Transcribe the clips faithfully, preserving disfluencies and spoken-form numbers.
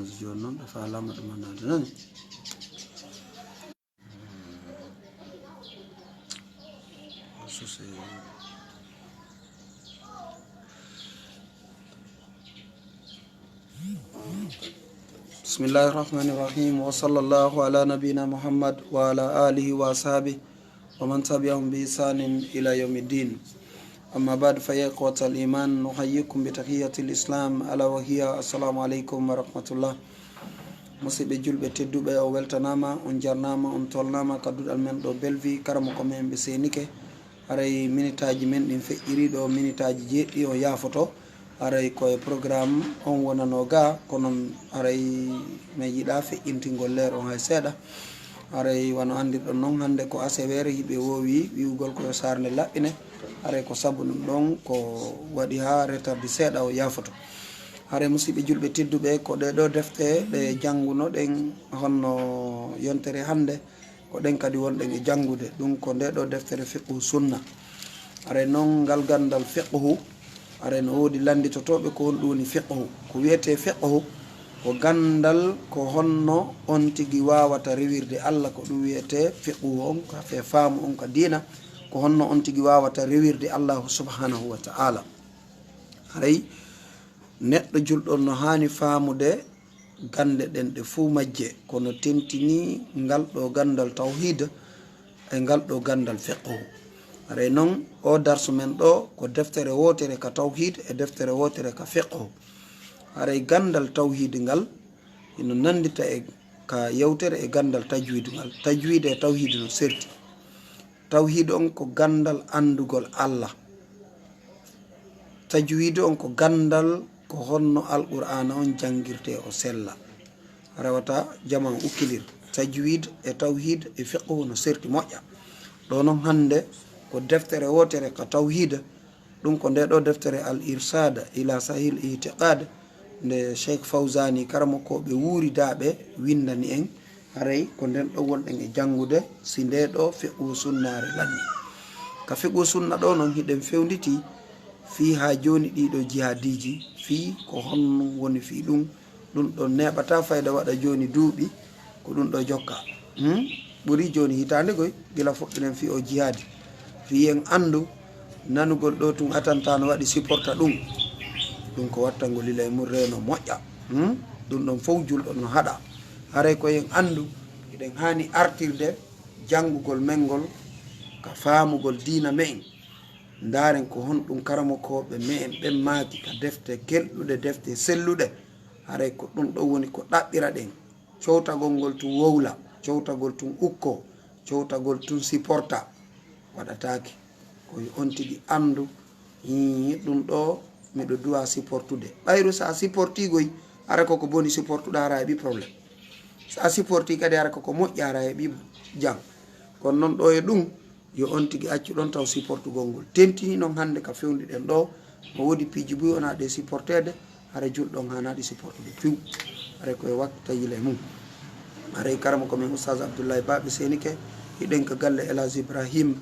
Jooni noon ɓe faalaama ɗum annaade nani. بسم الله الرحمن الرحيم، وصلى الله على نبينا محمد وعلى آله وأصحابه ومن تبعهم بإحسان إلى يوم الدين. أما بعد، فيا إخوة الإيمان، نحييكم بتحية الإسلام، ألا وهي السلام عليكم ورحمة الله. Musidɓe julɓe tedduɓe, on weltanaama, on jarnaama, on tolnaama ka duɗal men ɗo Bellevue, karamoko men ɓe seenike. Haray minitaaji men ɗin feƴƴiri ɗo, minitaaji jeeɗiɗi, on yaafoto. Haray ko e programme on wonano ga, kono haray men yiɗa feƴƴintingol leer on hay seeɗa. Haray wano andirɗon non, hannde ko aseweere, hiɓe woowi wi'ugol ko yo saarnde laɓɓine. Haray ko sabu ɗum ɗon ko waɗi haa retardi seeɗa, o yaafoto. Haray musidɓe julɓe tedduɓe, ko ɗee ɗoo defte ɗe janngunoɗen honno yontere hannde, ko ɗen kadi wonɗen e janngude. Ɗum ko ndee ɗoo deftere Fiqhu Sunna. Haray non ngal ganndal fiqhu, haray no woodi lannditotooɓe ko honɗum woni fiqhu. Ko wiyetee fiqhu, ko ganndal ko honno on tigi waawata rewirde Allah, ko ɗum wiyetee fiqhu on, ka fe faamu on ka diina, ko honno on tigi waawata rewirde Allahu subhanahu wa ta'ala. Haray neɗɗo julɗo no haani faamude gannde ɗen ɗe fuu majje, kono tentinii ngal ɗoo ganndal tawhiid e ngal ɗoo ganndal fiqhu. Haray non, oo darsu men ɗoo ko deftere wootere ka tawhiid e deftere wootere ka fiqhu. Haray ganndal tawhiid ngal hino nanndita e ka yewtere e ganndal tajwiid ngal. Tajwiid e tawhiid no serti. Tawhiid on ko ganndal anndugol Allah. Tajwiid on ko ganndal ko honno Alqur'aana on janngirtee o sella. Rewata jamaa ukkilir. Tajwiid e tawhiid e fiqhu no serti moƴƴa. Ɗoo non hannde ko deftere wootere ka tawhiid, ɗum ko ndee ɗoo deftere Al Irsaad ila Sahihil I'tiqaad, nde Cheikh Fawzani, karamokooɓe wuuridaaɓe, winndani en. Haray ko nden ɗon wonɗen e janngude, si ndee ɗoo fiqhu sunnaare lanni. Ka fiqhu sunna ɗoo non hiɗen fewnditi fii haa jooni ɗii ɗoo jihaadiiji, fii ko honno woni fii ɗum, ɗum ɗon neeɓataa fayda waɗa jooni duuɓi, ko ɗum ɗoo jokka. Hmm? Ɓuri jooni hitaande goy, gila fuɗɗiren fii oo jihaadi. Fii en anndu nanugol ɗoo tun atanta no waɗi supporta ɗum. Ɗum ko wattangol lila e mum reeno moƴƴa. Hmm? Ɗum ɗon fow julɗo no haɗa. Haray ko en anndu, hiɗen haani artirde janngugol men ngol ka faamugol diina me'en. Ndaaren ko honɗum karamokooɓe me'en ɓen maaki ka defte kelɗuɗe, defte selluɗe. Haray ko ɗum ɗon woni ko ɗaɓɓira ɗen. Cowtagol ngol tun wowla, cowtagol tun ukko, cowtagol tun siporta, waɗataake. Ko yo on tigi anndu, hii, ɗum ɗoo miɗo duwaa siportude. Ɓayru so a siportii goy, hara ko ko boni siportuɗaa, hara a heɓii problème. So a siportii kadi, hara ko ko moƴƴi, hara a heɓii jam. Kono non ɗoo e ɗum, yo on tigi accu ɗon taw siportugol ngol. Tentinii non hannde ka fewndi ɗen ɗoo, no woodi piiji buy wonaa ɗe siporteede, hara julɗo on haanaa ɗi siportude piw. Haray ko e waktu tayile mum. Haray karamoko men Oustaz Abdoulaye Ba ɓe seenike, hiɗen ka galle El Hadj Ibrahim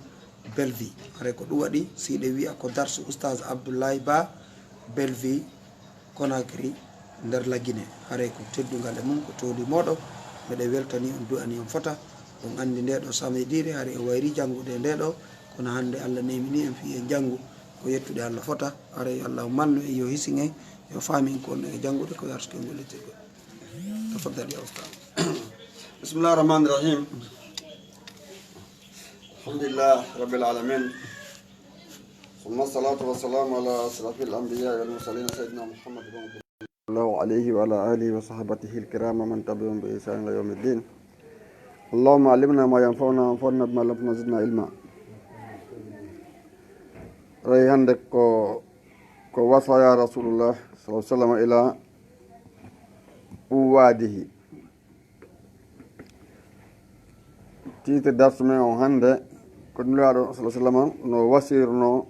Bellevue. Haray ko ɗum waɗi, si hiɗen wi'a ko darsu Oustaz Abdoulaye Ba Bellevue, Conakry, nder Lagine. Haray ko teddungal e mum, ko tooli mooɗo. Meɗen weltani on, du'ani on fota. On anndi ndee ɗoo samediire, haray en wayri janngude e ndee ɗoo. Kono hannde Allah neeminii en fii en janngu. Ko yettude Allah fota. Haray yo Allah malnu en, yo hisin en, yo faamin ko wonɗen e janngude, ko yarsuki en gollitirgol. Tafaddal ya Oustaz. بسم الله الرحمن الرحيم. الحمد لله رب العالمين. ثم الصلاة والسلام على أشرف الأنبياء والمرسلين سيدنا محمد بن عبد الله عليه وعلى آله وصحبه الكرام ومن تبعهم بإحسان إلى يوم الدين. اللهم علمنا ما ينفعنا وانفعنا بما علمتنا وزدنا علما. Haray hannde ko, ko wasaya Rasulullah sallallahu alaihi wasallam ila uwadihi. Titre darsu men on hannde ko Nulaaɗo sallallahu alaihi wasallam no wasirno,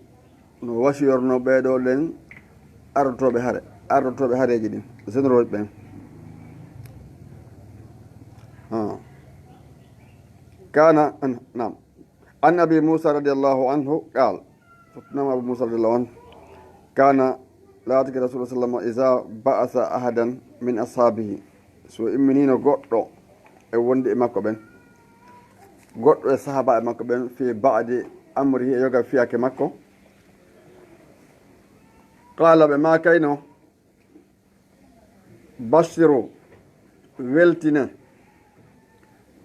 no wasiyorno ɓee ɗoo ɗen ardotooɓe hare, ardotooɓe hareeji ɗin, généraux ɓen. Ha. Kana, an-, naam. عن أبي موسى رضي الله عنه قال, Sayyidina Abu Musa radiyallahu anhu, كان, laatike Rasulullah sallallahu alaihi wasallam, إذا بعث أحدا من أصحابه, So imminiino goɗɗo e wonde e makko ɓen, goɗɗo e sahaabaaɓe makko ɓen, fii ba'di amrihi, e yoga fiyake makko, qaala, ɓe maakayno, bashiru, weltine,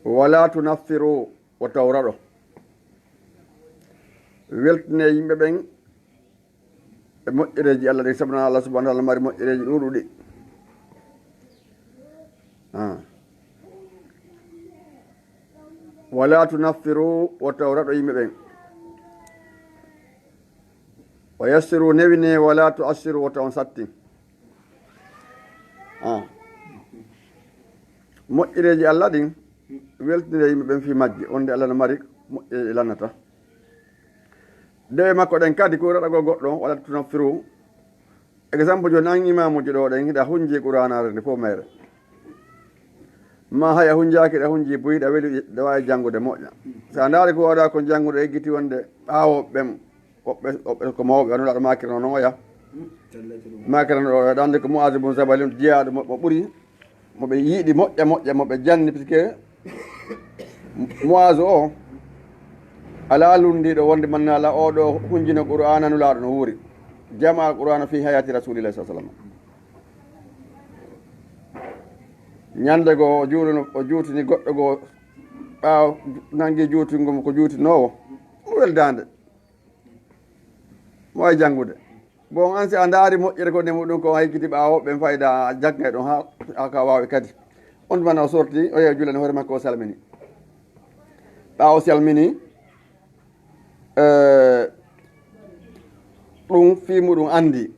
wala tunaffiru, wota on raɗo. Weltine yimɓe ɓen e moƴƴereeji Allah ɗin, sabu Allah subhanahu wa ta'ala mari moƴƴereeji ɗuuɗuɗi. Ah. Wala tunaffiru, wota on raɗo yimɓe ɓen. Wa yassiru, newine, wala tu'assiru, wota on sattin. Ah. Moƴƴereeji Allah ɗin, weltinire yimɓe ɓen fii majji, wonde Allah no mari moƴƴereeji lannata. Dewe makko ɗen kadi, ko raɗagol goɗɗo, wala tunaffiru. Exemple, jooni an imaamuuji ɗo ɗen, hiɗa hunji Qur'aanaare nde fof meere. Ma haya hunjaaki, ɗa hunji buy, ɗa weli, ɗa waawi janngude moƴƴa. So a ndaari ko waɗa ko janngude, eggiti wonde ɓaawo ɓen, woɓɓe, woɓɓe ko mawɓe, a nulaaɗo maakirano noon oya. Maakirano ɗo, ɗa anndi ko Mu'aaz bun Jabal, jiyaaɗo mo, mo ɓuri, mo ɓe yiɗi moƴƴa, moƴƴa, mo ɓe janni, puisque Mu'aaz o, alaa lunndiiɗo wonde man ala o ɗo hunjino Qur'aana nulaaɗo no wuuri. Jama Qur'aana fi hayati Rasulillahi sallallahu alaihi wasallam. Ñande goo o juuluno, o juutini goɗɗo goo, ɓaawo nangi juutingol mo ko juutinoowo, mo weldaande. Mo wawi janngude. Bon, an si a ndaari moƴƴere ko nde muɗum ko haykiti ɓaawo ɓen fayda a jannge ɗon haa, haa ka waawi kadi. On tuma o sorti, o yehi o juulani hoore makko o salmini. Ɓaawo o salmini, eh, ɗum fii muɗum anndi.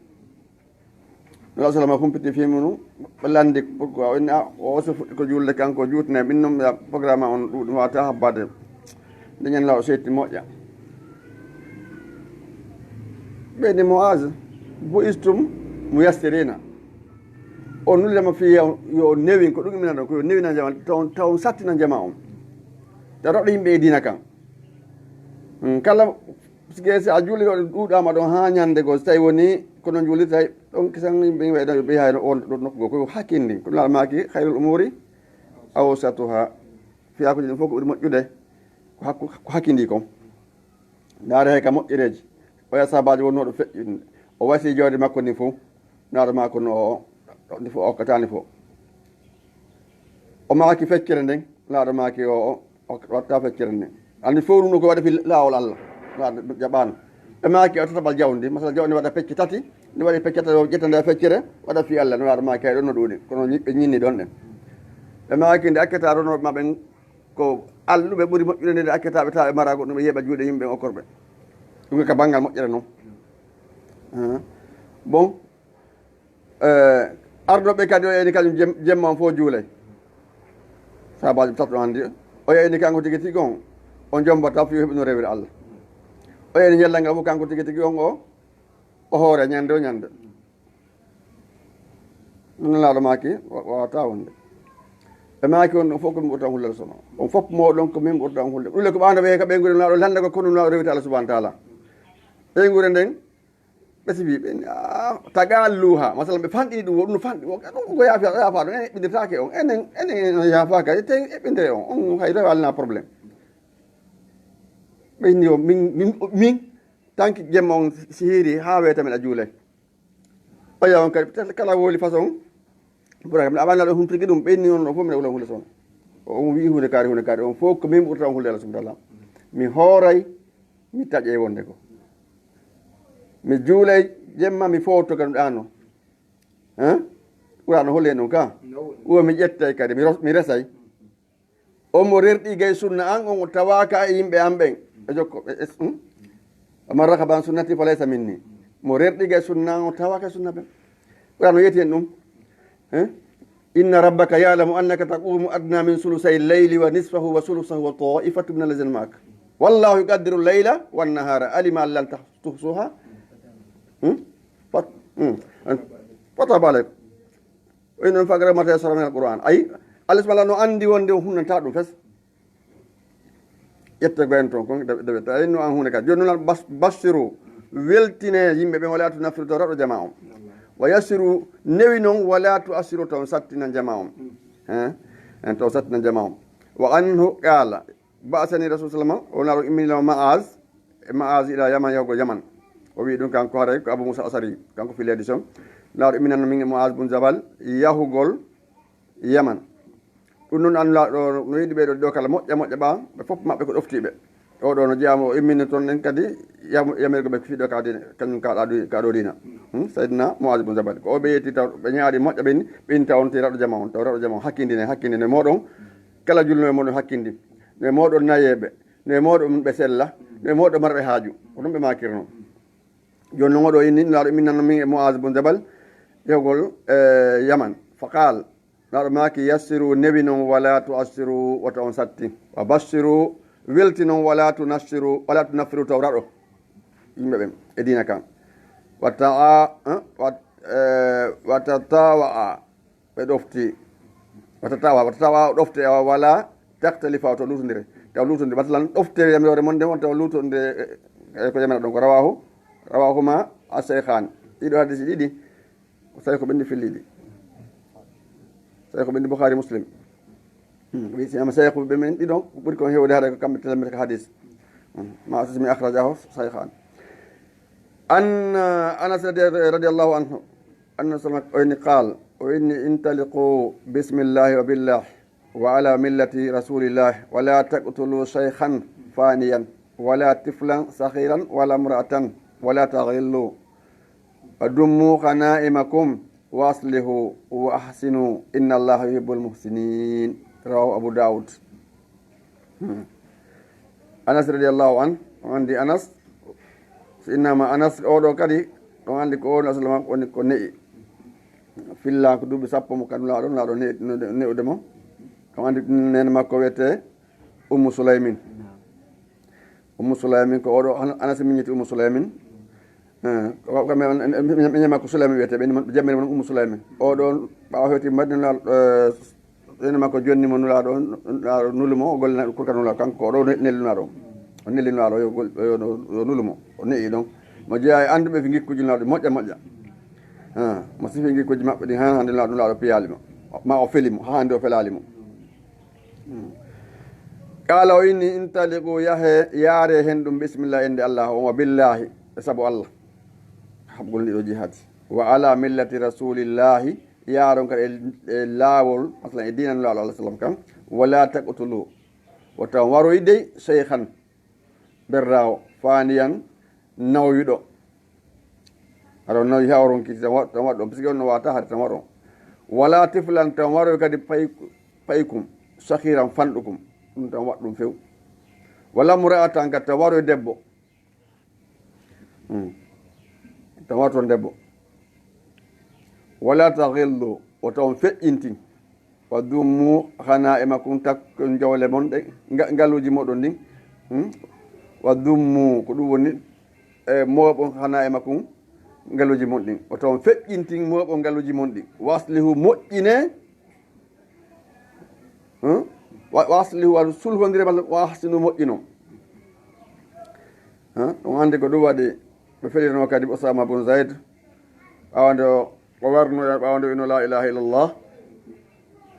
Nulaaɗo salama humpiti fii mum, ɓe lanndi pourquoi, o inni, "Ah, o oso fuɗɗi ko juulde kanko, juutinay min noon, ya, programme on ɗuuɗi, mi waawata habbaade." Nde ñande o seetti moƴƴa. Ɓe inni, "Mu'aaz, bu'istum muyassirina." O nullirama fii yo, yo newin, ko ɗum immina ɗon, ko yo newina jama, taw, taw sattina jama on. Taw ɗo yimɓe e diina kan. Hmm, kala, puisque si a juuli ɗo ɗuuɗaama ɗon haa ñande goo, so tawi woni ko non juulirta, ɗon kisan yimɓe ɓe, ɓe, ɓe hayno on ɗo nokku goo, ko hakkindi. Ko Nulaaɗo maaki, "Khayrul umuri awsatuha." Fiyaakuuji ɗin fof ko ɓuri moƴƴude, ko hakku-, ko hakkindi kon. Ndaare hay ka moƴƴereeji. Oya sahaabaajo wonnooɗo feƴƴinde. O wasi jawdi makko ndin fof. Nulaaɗo maaki no o, ndi fof o okkataani fof. O maaki feccere nden, Nulaaɗo maaki o, o, o watta feccere nden. Anndi fof ɗum ko waɗa fii laawol Allah. Nulaaɗo jaɓaano. Ɓe maaki o tatabal jawdi, masala jawdi waɗa pecce tati, ndi waɗi pecce tati o ƴetta nde feccere, waɗa fii Allah. Nulaaɗo maaki hay ɗon no ɗuuɗi, kono ñi-, ɓe ñinni ɗon ɗen. Ɓe maaki nde accata ronooɓe ma ɓen ko alluɓe ɓuri moƴƴude nde nde accata ɓe tawa ɓe mara goɗɗum ɓe yeeɓa juuɗe yimɓe ɓen okkorɓe. Ɗum ko ka banngal moƴƴere non. Ah. Bon. Eh, arɗo ɓe kadi, o yani kañum jem-, jemma on fof juulay. Saabaaji tato anndi, o yani kanko tigi tigi on, o jombata fii o heɓi no rewira Allah. O yani ñallal ngal fof kanko tigi tigi on, o, o hoore ñande o ñande. Ɗum Nulaaɗo maaki, wa-, wawata wonde. Ɓe maaki, "On ɗon fof ko min ɓurata on hulde sono. On fof mooɗon ko min ɓurata on hulde." Ɗum le ko ɓaawno ɓe ka ɓeynguure Nulaaɗo lannda ko kono Nulaaɗo rewita Allah subhanahu wa ta'ala. Ɓeynguure nden, ɓe sibi, ɓe, ah, tagaalluha. Masalan, ɓe fanɗini ɗum, wo ɗum fanɗi, wo, ɗum ko yaafa, yaafa ɗum, en eɓɓindirtaake on. Enen, enen on yaafaaka, te eɓɓindire on. On hay rewa alna problème. Ɓe inni o, min, min, min, tanki jemma on si hiiri, haa weeta min a juulay. Oya on kadi, peut-être kala woli façon, ɓura kam, aɓa annda ɗo humpirki ɗum, ɓe inni on ɗo fof mbiɗa wula hunde sono. O on wi'i hunde kaari, hunde kaari, on fof ko min ɓurata on hulde Allah subhanahu wa ta'ala. Mi hooray, mi taƴay wonde ko. Mi juulay jemma, mi fowto kadi ɗano. Hein? Qur'an holli en ɗum ka? Uwa mi ƴettay kadi, mi ros-, mi resay. On mo rerɗi gay sunna an, on o tawaaka e yimɓe an ɓen. E jokko, e, es-, hmm? "Wa man raghaba an sunnati fa laysa minni." Mo rerɗi gay sunna an, o tawaaka e sunna ɓen. Qur'an o yeeti en ɗum. Eh? "Inna rabbaka ya'lamu annaka taqumu adna min sulusay layli wa nisfahu wa sulusahu wa ta'ifatun min alladhina ma'ak. Wallahu yuqaddiru layla wan nahara. Alima an lan tah-, tuhsuha." Hmm? Fat-, hmm. Fataba alaykum. O inni on fagara mata yasara min al-Qur'an. Ayi, Allah subhanahu wa ta'ala no anndi wonde on hunnanta ɗum fes. Ƴette ko en toon kon, de, de, de, ayi no an hunde ka. Jooni noon bas-, bassiru, weltine yimɓe ɓen, wala tunaffiru, to raɗo jama on. Wa yassiru, newi noon, wala tu'assiru, to on sattina jama on. Hein? En taw sattina jama on. Wa anhu qala, ba'athani Rasul sallallahu alaihi wasallam, o Nulaaɗo imminino Ma'az, e Ma'az ila Yaman, yahugol Yaman. O wi'i ɗum kanko haray ko Abu Musa Asari, kanko fili hadis on. Nulaaɗo imminanno min e Mu'az bun Jabal yahugol Yaman. Ɗum noon an Nulaaɗo no yiɗi ɓee ɗoo, ɗoo kala moƴƴa moƴƴa ɓa, ɓe fof maɓɓe ko ɗoftiiɓe. O ɗoo no jeyaama o immini toon ɗen kadi yam-, yamirgo ɓe fiɗo ka diina, kañum ka ɗa ɗu-, ka ɗo diina. Hmm? Sayyidina Mu'az bun Jabal. Ko o ɓe yetti taw ɓe ñaari moƴƴa ɓe ni, ɓe ni taw on te raɗo jama on, taw raɗo jama on hakkindine, hakkindine mooɗon. Kala julno e mooɗon hakkindi. No e mooɗon nayeeɓe, no e mooɗon ɓe sella, no e mooɗon marɓe haaju. Ko ɗum ɓe maakirno. Jooni noon oɗo inni, Nulaaɗo imminanno min e Mu'az bun Jabal, yahugol, eh, Yaman. Fa qaal, Nulaaɗo maaki, yassiru, newi non, wala tu'assiru, wota on satti. Wa bashiru, welti non, wala tunaffiru, wala tunaffiru, taw raɗo yimɓe ɓen e diina kan. Wa ta'a-, eh, wa, eh, wa tatawa'a, ɓe ɗofti. Wa tatawa'a, wa tatawa'a, ɗofte, awa wala taktalifa, to lutondire. Taw lutondire. Masalan, ɗofte yamiroore mon nden on taw lutondire, eh, eh, ko yamira ɗon ko rawahu, rawahuma as-shaykhan. Ɗiɗo hadisi ɗiɗi. Ko tawi ko ɓenndi filliiɗi. Tawi ko ɓenndi Bukhari Muslim. Hmm, wi si ama tawi ko ɓe men ɗiɗon, ko ɓuri kon heewde haray ko kamɓe tan ka hadis. Hmm, ma asismi akhrajahu shaykhan. An, uh, Anas radi-, radiyallahu anhu, anna sallam o inni qaal, o inni: "Intaliqu bismillahi wa billahi." Wa ala millati rasulillah, wala taqtulu shaykhan faniyan, wala tiflan saghiran, wala imra'atan, wala taghillu. Wa dummu ghana'imakum, wa aslihu, wa ahsinu, inna Allaha yuhibbul muhsinin. Rawahu Abu Dawud. Hmm. Anas radiyallahu anhu, on andi Anas, so innama Anas, oɗo kadi, on andi ko on, asalama, woni ko ne'i. Filla ko duuɓi sappo mo ka Nulaaɗo, Nulaaɗo ne-, ne-, ne'ude mo. Kam andi neene makko wiyetee Ummu Sulaymin. Ummu Sulaymin ko oɗo, An-, Anas miñiti Ummu Sulaymin. Eh, ko, ko, miñe makko Sulaymin wiyetee, ɓe jammiri mo Ummu Sulaymin. Oɗo, ɓaawo hewti Madina, Nulaaɗo, eh, Ɓeen makko jonni mo Nulaaɗo, Nulaaɗo nuli mo, o gollana ɗum kurka Nulaaɗo, kanko ko o ɗo ne-, nelli Nulaaɗo. O nelli Nulaaɗo, yo gol-, yo, yo, yo nulu mo. O ne'i ɗon. Mo jeyaa e annduɓe fi ngikkuuji Nulaaɗo moƴƴa, moƴƴa. Ah, mo sifi ngikkuuji maɓɓe ɗin, haa hannde Nulaaɗo, Nulaaɗo piyaali mo. Ma o feli mo, haa hannde o felaali mo. Hmm. Qaala o inni, "Intaliqu, yahe, yaare hen ɗum, bismillah, innde Allah, on wa billahi, e sabu Allah." Haɓgol ndi ɗo jihaadi. "Wa ala millati rasulillahi," yaaron kadi e, e laawol, masalan, e diina Nulaaɗo, alayhi salam, kan, "Wala taqtulu," wota on waroy dey, "shaykhan," berraawo, "faniyan," nawyuɗo. Hara on nawi haa o ronki, tan wa-, tan waɗɗon, parce que on no waata hade tan waɗon. "Wala tiflan," tan waroy kadi pay-, paykum, "saghiran," fanɗukum, ɗum tan waɗɗum few. "Wala imra'atan," kadi tan waroy debbo. Hmm. Tan waton debbo. "Wala taghillu," wota on feƴƴintin. "Wa dummu ghana'imakum," takkon jawle mon ɗe, nga-, ngaluuji moɗon ɗin. Hmm? "Wa dummu," ko ɗum woni, e, mooɓon, "ghana'imakum," ngaluuji mon ɗin. Wota on feƴƴintin, mooɓon ngaluuji mon ɗin. "Wa aslihu," moƴƴine. Hmm? Wa, wa aslihu, wa sulhondire, walla wa ahsinu, moƴƴino. Hmm? Ɗum anndi ko ɗum waɗi ɓe felirno kadi Usaama bun Zayd. Ɓaawo nde o, o warno, ɓaawo nde o wino, "La ilaha illallah."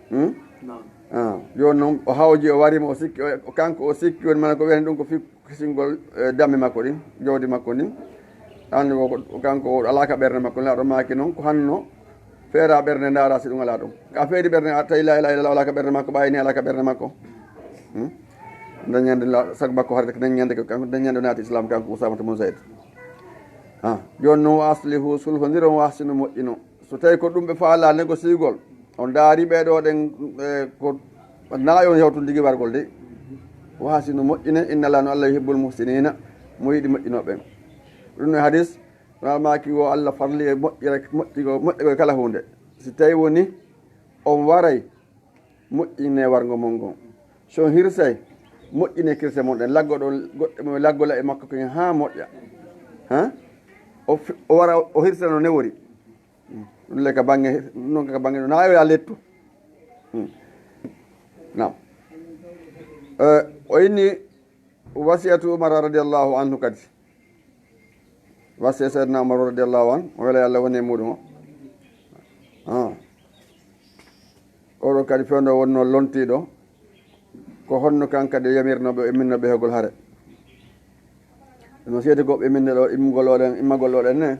Hmm? Naam. Ah, jooni noon o hawji, o wari mo, o sikki, o, kanko o sikki woni mana ko wiyani ɗum ko fi-, kisingol, eh, damme makko ɗin, jawdi makko ndin. Anndi ko, ko kanko o alaa ka ɓernde makko, Nulaaɗo maaki noon, ko hanno feera ɓernde, ndaara si ɗum alaa ɗum. Ka feeri ɓernde, a tawi laa ilaaha illallah alaa ka ɓernde makko, ɓaayi ni alaa ka ɓernde makko. Hmm? Dañande la-, sago makko harde ko dañande ko kanko, dañande o naati Islam kanko Usaamata bun Zayd. Ah, jooni noon, "Wa aslihu," sulhondiron, "wa ahsinu," moƴƴino. So tawi ko ɗum ɓe faalaa négociegol, on ndaari ɓee ɗoo ɗen, e, ko naayon yawtundigi wargol de. "Wa ahsinu," moƴƴine, "inna Allaha," no Allah, "yuhibbul muhsinina," mo yiɗi moƴƴinooɓe ɓen. Ɗum no hadis, wona maaki wo Allah farli e moƴƴere, moƴƴigo, moƴƴugol kala huunde. Si tawi woni on waray, moƴƴine warngo mon ngon. So on hirsay, moƴƴine kirse mon ɗen. Laggo ɗon goɗɗe mon, laggola e makko ko haa moƴƴa. Ha? O fi-, o wara, o hirsa no newori. Ɗum le ka bannge, non ka bannge ɗum, haa yo a lettu. Hmm. Naam. Eh, o inni wasiyatu Umar radiyallahu anhu kadi. Wasiya Seydina Umar radiyallahu anhu, o wela yo Allah wone e muɗum o. Ah. Oɗo Kadi fewndo wonnoo lontiiɗo, ko honno kan kadi yamirnoo ɓe, imminno ɓe hegol hare? No seedi goɗɗo imminde ɗo, immugol oɗen, immagol oɗen ne?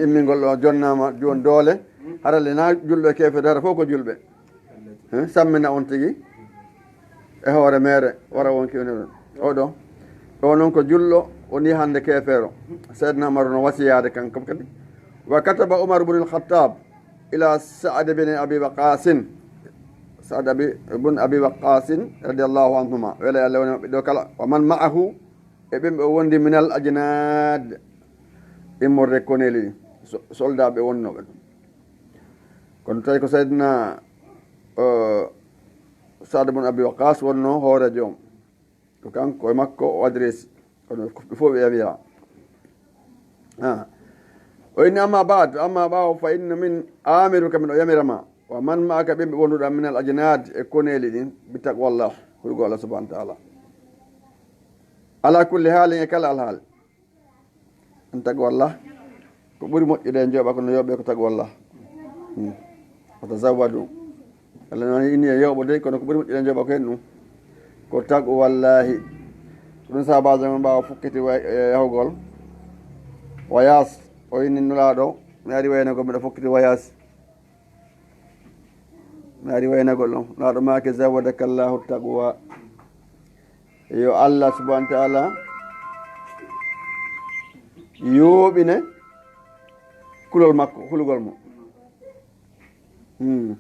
Immingol ɗo jonnaama, jooni doole, hara le na julɓe keefeeɗo, hara fof ko julɓe. Sammina on tigi e hoore meere, wara wonki on ɗon. Oɗo, ɗo noon ko julɗo, woni hannde keefeero. Seydina Umar no wasiyaade kan kam kadi. Wa kataba Umar ibn al-Khattab ila Sa'd bin Abi Waqqasin. Sa'd Abi, ibn Abi Waqqasin, radiyallahu anhuma. Wela Allah woni maɓɓe ɗo kala. Wa man ma'ahu, e ɓen ɓe wondi minal ajnad, immorde koneeli ɗi, so-, soldaaɓe wonnooɓe ɗon. Kono tawi ko Seydina, o, Saad bun Abi Waqas wonnoo hooreejo on. Ko kanko e makko o adresi. Kono ko ɓe fof ɓe yamira. Ah. O inni, "Amma ba'd, amma ɓaawo, fa inna min amiruka, min o yamira ma. Wa man ma'aka, ɓe ɓe wonduɗa minal ajnad, e koneeli ɗin, bi taqwallah, hulgo Allah subhanahu wa ta'ala. Ala kulli halin, e kala alhaali." An taqwallah, ko ɓuri moƴƴude e njooɓa ko no yooɓe ko taqwallah. Hmm. Wa tazawwadu. Allah noon inni e yooɓo dey, kono ko ɓuri moƴƴude e njooɓa ko hen ɗum. Ko taqwallahi. Ko ɗum sababu men ɓaawa fokkiti wa-, e yahugol. Wayas, o inni Nulaaɗo, mi ari wayno ko miɗo fokkiti wayas. Mi ari waynagol on. Laaɗo maaki, "Zawwadaka Allahu taqwa." Yo Allah subhanahu wa ta'ala yooɓine kulol makko, hulugol mo. Hmm.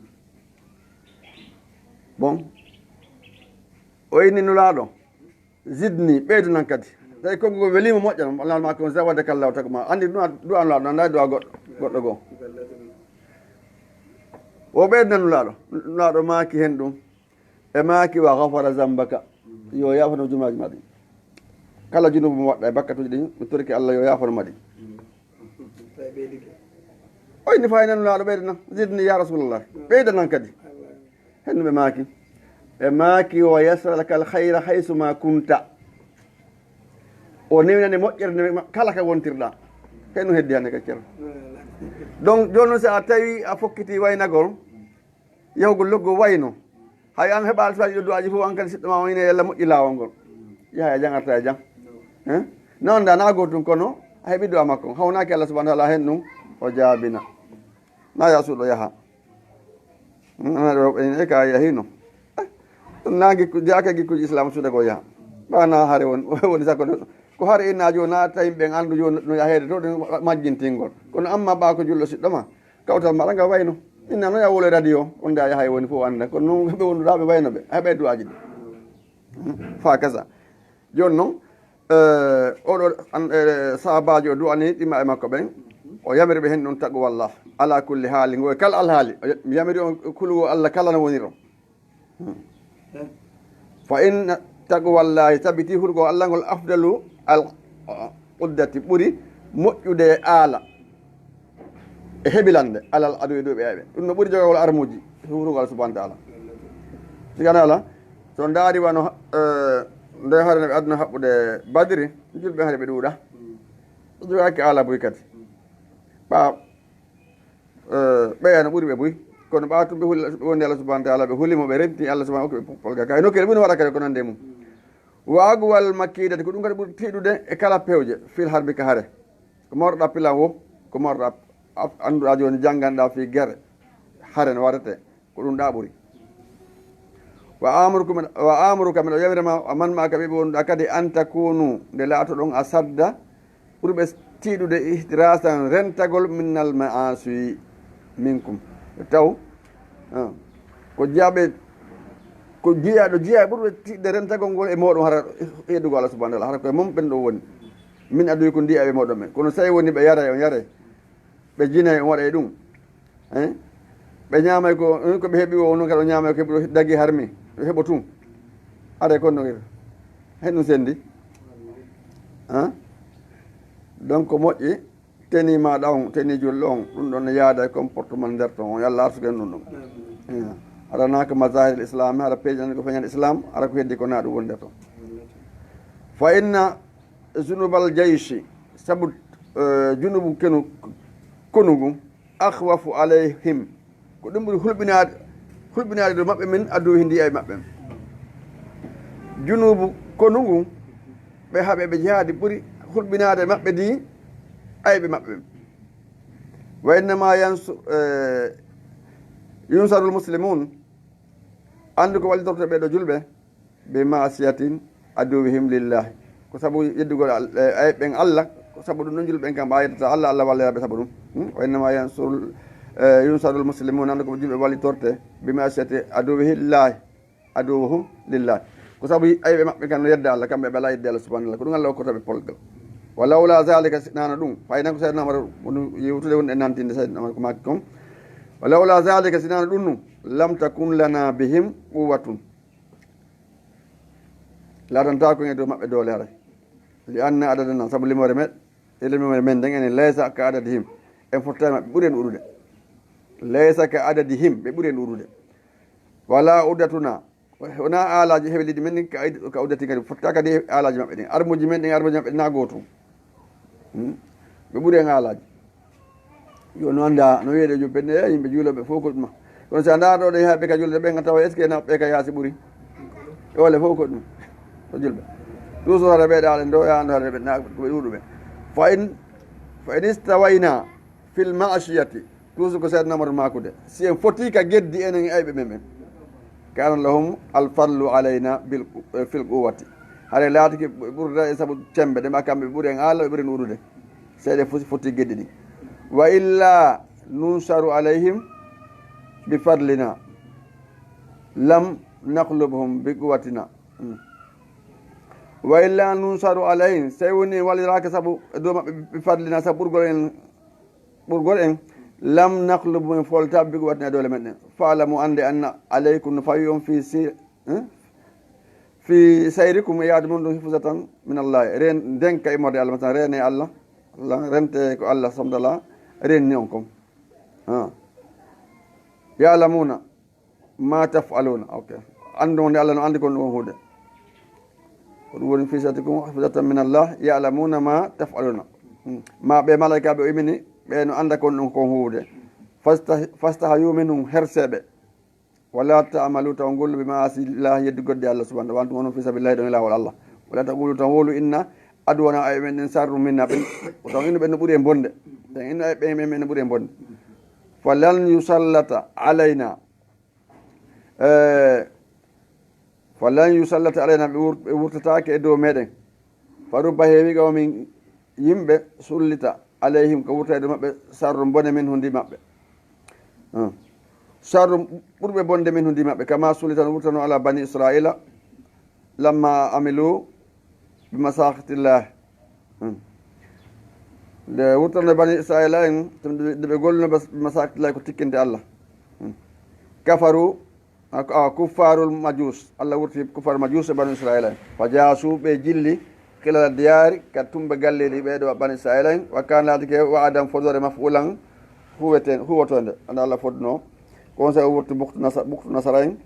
Bon. O inni Nulaaɗo. Zidni, ɓeydanan kadi. Tawi konngol ngol weliima moƴƴa, Nulaaɗo maaki on, "Zawwadaka Allahu taqwa." Anndi du'a, du'a Nulaaɗo, nanndaa du'a goɗɗo, goɗɗo goo. O ɓeydanan Nulaaɗo. Nulaaɗo maaki hen ɗum. E maaki, "Wa ghafara zambaka." Yo yaafano jumaaji ma ɗin. Kala junubu mo waɗɗa e bakkatuuji ɗin, mi torike Allah yo yaafano ma ɗin. O inni fayna Nulaaɗo ɓeydanan. Zidni ya Rasulallah. Ɓeydanan kadi. Henno ɓe maaki. Ɓe maaki, "Wa yasra laka al khayra haythu ma kunta." O newnane moƴƴere nde ma-, kala ka wontirɗa. Henno heddi hannde ka Ceerno. Donc, jooni noon, si a tawi a fokkiti waynagol, yahugol loggo wayno. Hay an heɓa alfaaji ɗo du'aaji fof, an kadi siɗɗo ma o ina yalla moƴƴi laawol ngol. Yaha e jam, arta e jam. Hein? Noon da na gootum kono a heɓi du'a makko. Hawnaaki Allah subhanahu wa ta'ala hen ɗum, o jaabina. Na ya suuɗo yaha. Ana ɗo ɓen e ka yahino. Eh, ɗum na gikku, jaaka gikkuji Islam suuɗa ko yaha. Ba na hare won, woni sakko ɗo. Ko hare inna jo na tawi ɓen anndu jo no yaheede to ɗum majjintingol. Kono amma ba ko julɗo siɗɗo ma, kawtal maɗa nga wayno. Inna no ya wolo radio, on da yahay woni fof annda. Kono noon ɓe wonduɗa ɓe wayno ɓe. Hay ɓe du'aji ɗi. Fa kasa. Jooni noon, eh, oɗo an-, eh, sahabaajo o du'ani ɗima e makko ɓen, o yamiri ɓe hen ɗum taqwallah. Ala kulli haali, ngo e kala alhaali, o ya-, mi yamiri on kulugo Allah kala no woniro. Hmm. Fa inna taqwallahi tabiti, hulgo Allah ngol afdalu al quddati, ɓuri moƴƴude e aala. E hebilande alal adu e duuɓi ayɓe. Ɗum no ɓuri jogagol armuuji, huurugal subhanahu wa ta'ala. Sigana ala, so ndaari wano, eh, nde hare no ɓe aduna haɓɓude Badri, julɓe hare ɓe ɗuuɗa. Ɓe jogaaki ala buy kadi. Ɓa, eh, ɓeya no ɓuri ɓe buy. Kono ɓa tumɓe huli, ɓe wondi Allah subhanahu wa ta'ala, ɓe huli mo, ɓe renti Allah subhanahu wa ta'ala, ɓe polga ka. E nokkere ɓuri no waɗa kadi ko nande mum. Wa agwal makidati, ko ɗum kadi ɓuri tiiɗude e kala pewje, fil harbi ka hare. Ko mawɗo ɗappila wo, ko mawɗo ɗapp-, af-, annduɗa jooni, jannganɗa fii gere, hare no waɗete, ko ɗum ɗa ɓuri. Wa amuruka min, wa amuruka min o yawirama, wa man ma'aka ɓe wonduɗa kadi, an takunu, nde laatoɗon a sadda, ɓurɓe tiiɗude ihtirasan rentagol minnal ma'asi minkum. Taw, ah, ko jiyaaɓe, ko jiyaaɗo, jiyaaɓe ɓurɓe tiiɗde rentagol ngol e mooɗon hara yeɗugol Allah subhanahu wa ta'ala, hara koye mum ɓen ɗo woni. Min adduy ko ndiya ɓe mooɗon ɓen. Kono so tawi woni ɓe yaray on yaray, ɓe jinay on waɗay ɗum. Hein? Ɓe ñaamay ko, ko ɓe heɓi o, onon kadi o ñaamay ko heɓi ɗo dagi harmi, ɗo heɓo tun. Aray kon no wiyata. Hen ɗum sendi. Hein? Donc ko moƴƴi, teni maɗa on, teni julɗo on, ɗum ɗon ne yaada e comportement nder ton on, yo Allah arsuku en ɗum ɗum. Aɗa naaka mazahir islam, aɗa peejan ko feñan islam, aɗa ko heddi ko na ɗum woni nder ton. Fa inna zunubal jayshi, sabu, eh, junubu kenu, konugu, akhwafu alayhim, ko ɗum ɓuri hulɓinaade, hulɓinaade dow maɓɓe min adduwihim ndi ayɓe maɓɓe. Junuubu konu ngun, ɓe haɓe ɓe jihaadi ɓuri hulɓinaade maɓɓe ndi ayɓe maɓɓe ɓen. Wa innama yansu-, eh, yunsarul muslimun, anndu ko wallitorte ɓee ɗoo julɓe, bi ma'asiyatin aduwihim lillahi. Ko sabu yeddugol Al-, eh, ayɓe ɓen Allah, ko sabu ɗum ɗon julɓe ɓen kam ɓe yeddata Allah, Allah wallira ɓe sabu ɗum. Hmm? Wa innama yansurul, eh, yunsarul muslimun, anndu ko julɓe wallitorte, bi ma'asiyati aduwihim lillahi, aduwuhum lillahi. Ko sabu ayɓe maɓɓe kan no yedda Allah, kamɓe ɓe alaa yedde Allah subhanahu wa ta'ala. Ko ɗum Allah okkorta ɓe polgal. Wa lawla zalika, si hinaa ɗum, fay nan ko Seydina Umar woni yewtude wonde e nantinde Seydina Umar ko maaki kon. Wa lawla zalika, si hinaa ɗum ɗum, lam takun lana bihim quwwatun. Laatantaako en e dow maɓɓe doole haray. Li anna adadana, sabu limoore men, e limoore men nden enen, laysa ka adadihim. En fottaani maɓɓe, ɓuri en ɗuuɗude. Laysa ka adadihim, ɓe ɓuri en ɗuuɗude. Wala uddatuna, wonaa aalaaji hewliiɗi men ɗin ka ayd-, ka uddati kadi, fottaaka kadi e aalaaji maɓɓe ɗin. Armuuji men ɗin, armuuji maɓɓe ɗin na gootum. Hmm? Ɓe ɓuri en aalaaji. Yo no annda, no wiyeede jom penne, eh, yimɓe juulooɓe fof ko ɗuma. Kono si a ndaara ɗo ɗen, haa ɓe ka julde ɓen, a tawa est-ce que na ɓe ka yaasi ɓuri? Ole fof ko ɗum. Ko julɓe. Toujours hara ɓe ɗaalen ɗo, yaa ando hara ɓe na, ɓe ɗuuɗuɓe. Fa in, fa in istawayna fil ma'ashiyati, toujours ko Seydina Umar maakude. Si en foti ka geddi enen e ayɓe men ɓen. Kana lahum al fadlu alayna bil, eh, fil quwwati. Hare laatike ɓurda e sabu cembe, de ma kamɓe ɓuri en aala, ɓe ɓuri en ɗuuɗude. Seeɗa fof si fotti geddi ɗi. Wa illa nunsaru alayhim bi fadlina. Lam naqlubhum bi quwwatina. Hmm. Wa illa nunsaru alayhim. Sey woni en walliraaka sabu e dow maɓɓe bi fadlina, sabu ɓurgol en, ɓurgol en. Lam naqlubhum, en folta bi quwwatina e doole men ɗen. Fa'lamu, annde anna alaykum no fawi on fi si-, hmm? Fi sayrikum e yaade mon ɗum hifzatan min Allah. Ren-, ndenka immorde Allah, masalan, reene Allah. Allah, rente ko Allah subhanahu wa ta'ala renni on kon. Ha. Ya'lamuna ma taf'aluna. Ok. Andu wonde Allah no andi kon ɗum huude. Ko ɗum woni fi sayrikum hifzatan min Allah, ya'lamuna ma taf'aluna. Hmm. Ma ɓe malaikaaɓe o imini, ɓe no anda kon ɗum kon huude. Fasta-, fastahayu minhum, herseɓe. Wala ta'malu, taw ngollu bi ma'asi Allah, yeddi godde Allah subhanahu wa ta'ala, wa antum fi sabilillahi, ɗon e laawol Allah. Wala taqulu, taw wolu inna adwana, ay men ɗen sarru minna ɓen, o taw inno ɓen no ɓuri en bonde. Ɓen inno ay ɓen men no ɓuri en bonde. Falan yusallata alayna. Eh, falan yusallata alayna, ɓe wur-, ɓe wurtataake e dow meɗen. Fa rubba heewi qawmin yimɓe sullita alayhim ko wurta e dow maɓɓe sarru bone min hundi maɓɓe. Hmm. Sarru ɓurɓe bonde min hundi maɓɓe. Kama sullita no wurtano ala bani Israila lamma amilu bi masakhitillah. Hmm. Nde wurtano bani Israila en, nde ɓe golluno bas-, bi masakhitillah ko tikkinte Allah. Hmm. Kafaru A, a, kuffaarul majus. Allah wurti kuffaarul majus e banu Israila en. Fa jaasu, ɓe jilli, khilala diyaari, ka tumbe galleeji ɓee ɗo banu Israila en. Wa kana, laatike, wa'adan, fodoore, maf'ulan, huweten-, huwotoonde. Anda Allah fodno. Ko on sa o wurti buktu nasa-, buktu nasara en.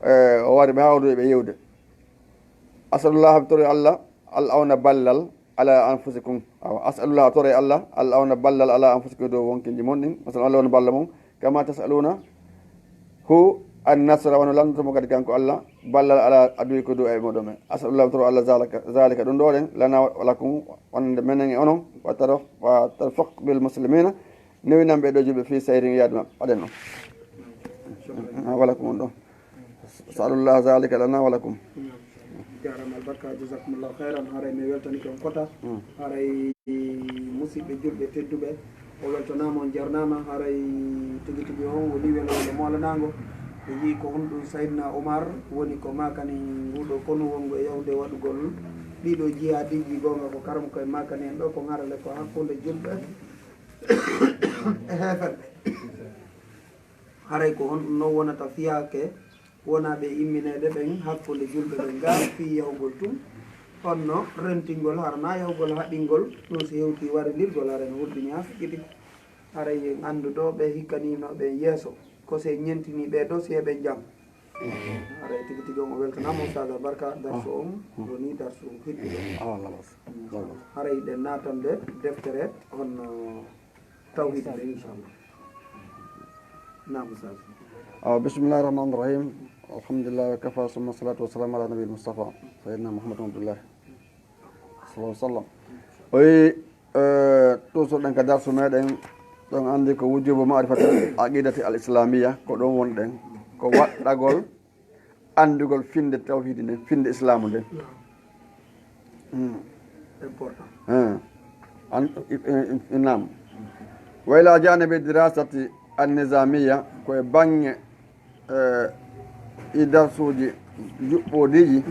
Eh, o wari ɓe hawdo ɓe yewde. Asalullah, mi toro Allah, al awna, ballal, ala anfusikum. Awa, asalullah, toro Allah, al awna, ballal, ala anfusikum, dow wonkinji mon ɗin. Masalan, Allah wona balla mon. Kama tasaluna hu an nasra, wano lannoto mo kadi kanko Allah, ballal ala aduwi ko dow e moɗon men. Asalullah, toro Allah zalika, zalika ɗum ɗo ɗen, lana wa lakum, wonande menen e onon, wa taraf-, wa tarfaq bil muslimina, newinan ɓe ɗo juɓe fi sayrin yaade maɓɓe. Waɗen noon. Ah, wala ko mon ɗo. Asalullah zalika lana wa lakum. Jarama albarka, jazakumullahu khairan. Haray mi weltanike on kota. Mm. Haray musidɓe julɓe tedduɓe, o weltanama, on jarnama. Haray tigi tigi on woni welo welo moolanago. Ɓe yii ko honɗum Sayyidina Umar woni ko makani nguɗo konu wongo e yahude waɗugol ɗiɗo jihadiji, gonga ko karam koye makani en ɗo, ko ngarale ko hakkunde julɓe e heeferɓe. Haray ko honɗum non wonata fiyaake wonaaɓe immineede ɓen hakkunde julɓe ɓen gaa fii yahugol tun, honno rentingol, hara na yahugol haɗingol, ɗum si hewtii warindirgol, hara no hulɓini haa fiɓɓiti. Haray en anndu ɗo ɓe hikkaniino ɓen yeeso, ko si en ñentinii ɓee ɗo, si eɓen jam. Haray tigi tigi on o weltanaama, Ustaaz Albarka, darsu on woni darsu hiɓɓuɗo. Haray ɗen naatande deftere honno tawhiid nde, inchallah. Naam, Oustaz. Ah, bismillahi rahmani rahim. Alhamdulillah, wa kafa, summa salatu wa salam ala nabi mustafa, sayyidina Muhammad wa abdullah, sallallahu alaihi wasallam. Oyi, eh, toujours ɗen ka darsu meɗen, ɗon andi ko wujubu ma'rifati aqidati al islamiyya, ko ɗon wonɗen, ko waɗɗagol anndugol finnde tawhiidi nden, finnde islaamu nden. Hmm. Important. Eh. An-, i-, i-, i-, naam. Wa ila janibi dirasati annizamiya, ko e baŋŋe, eh, i darsuuji juɓɓoodiiji,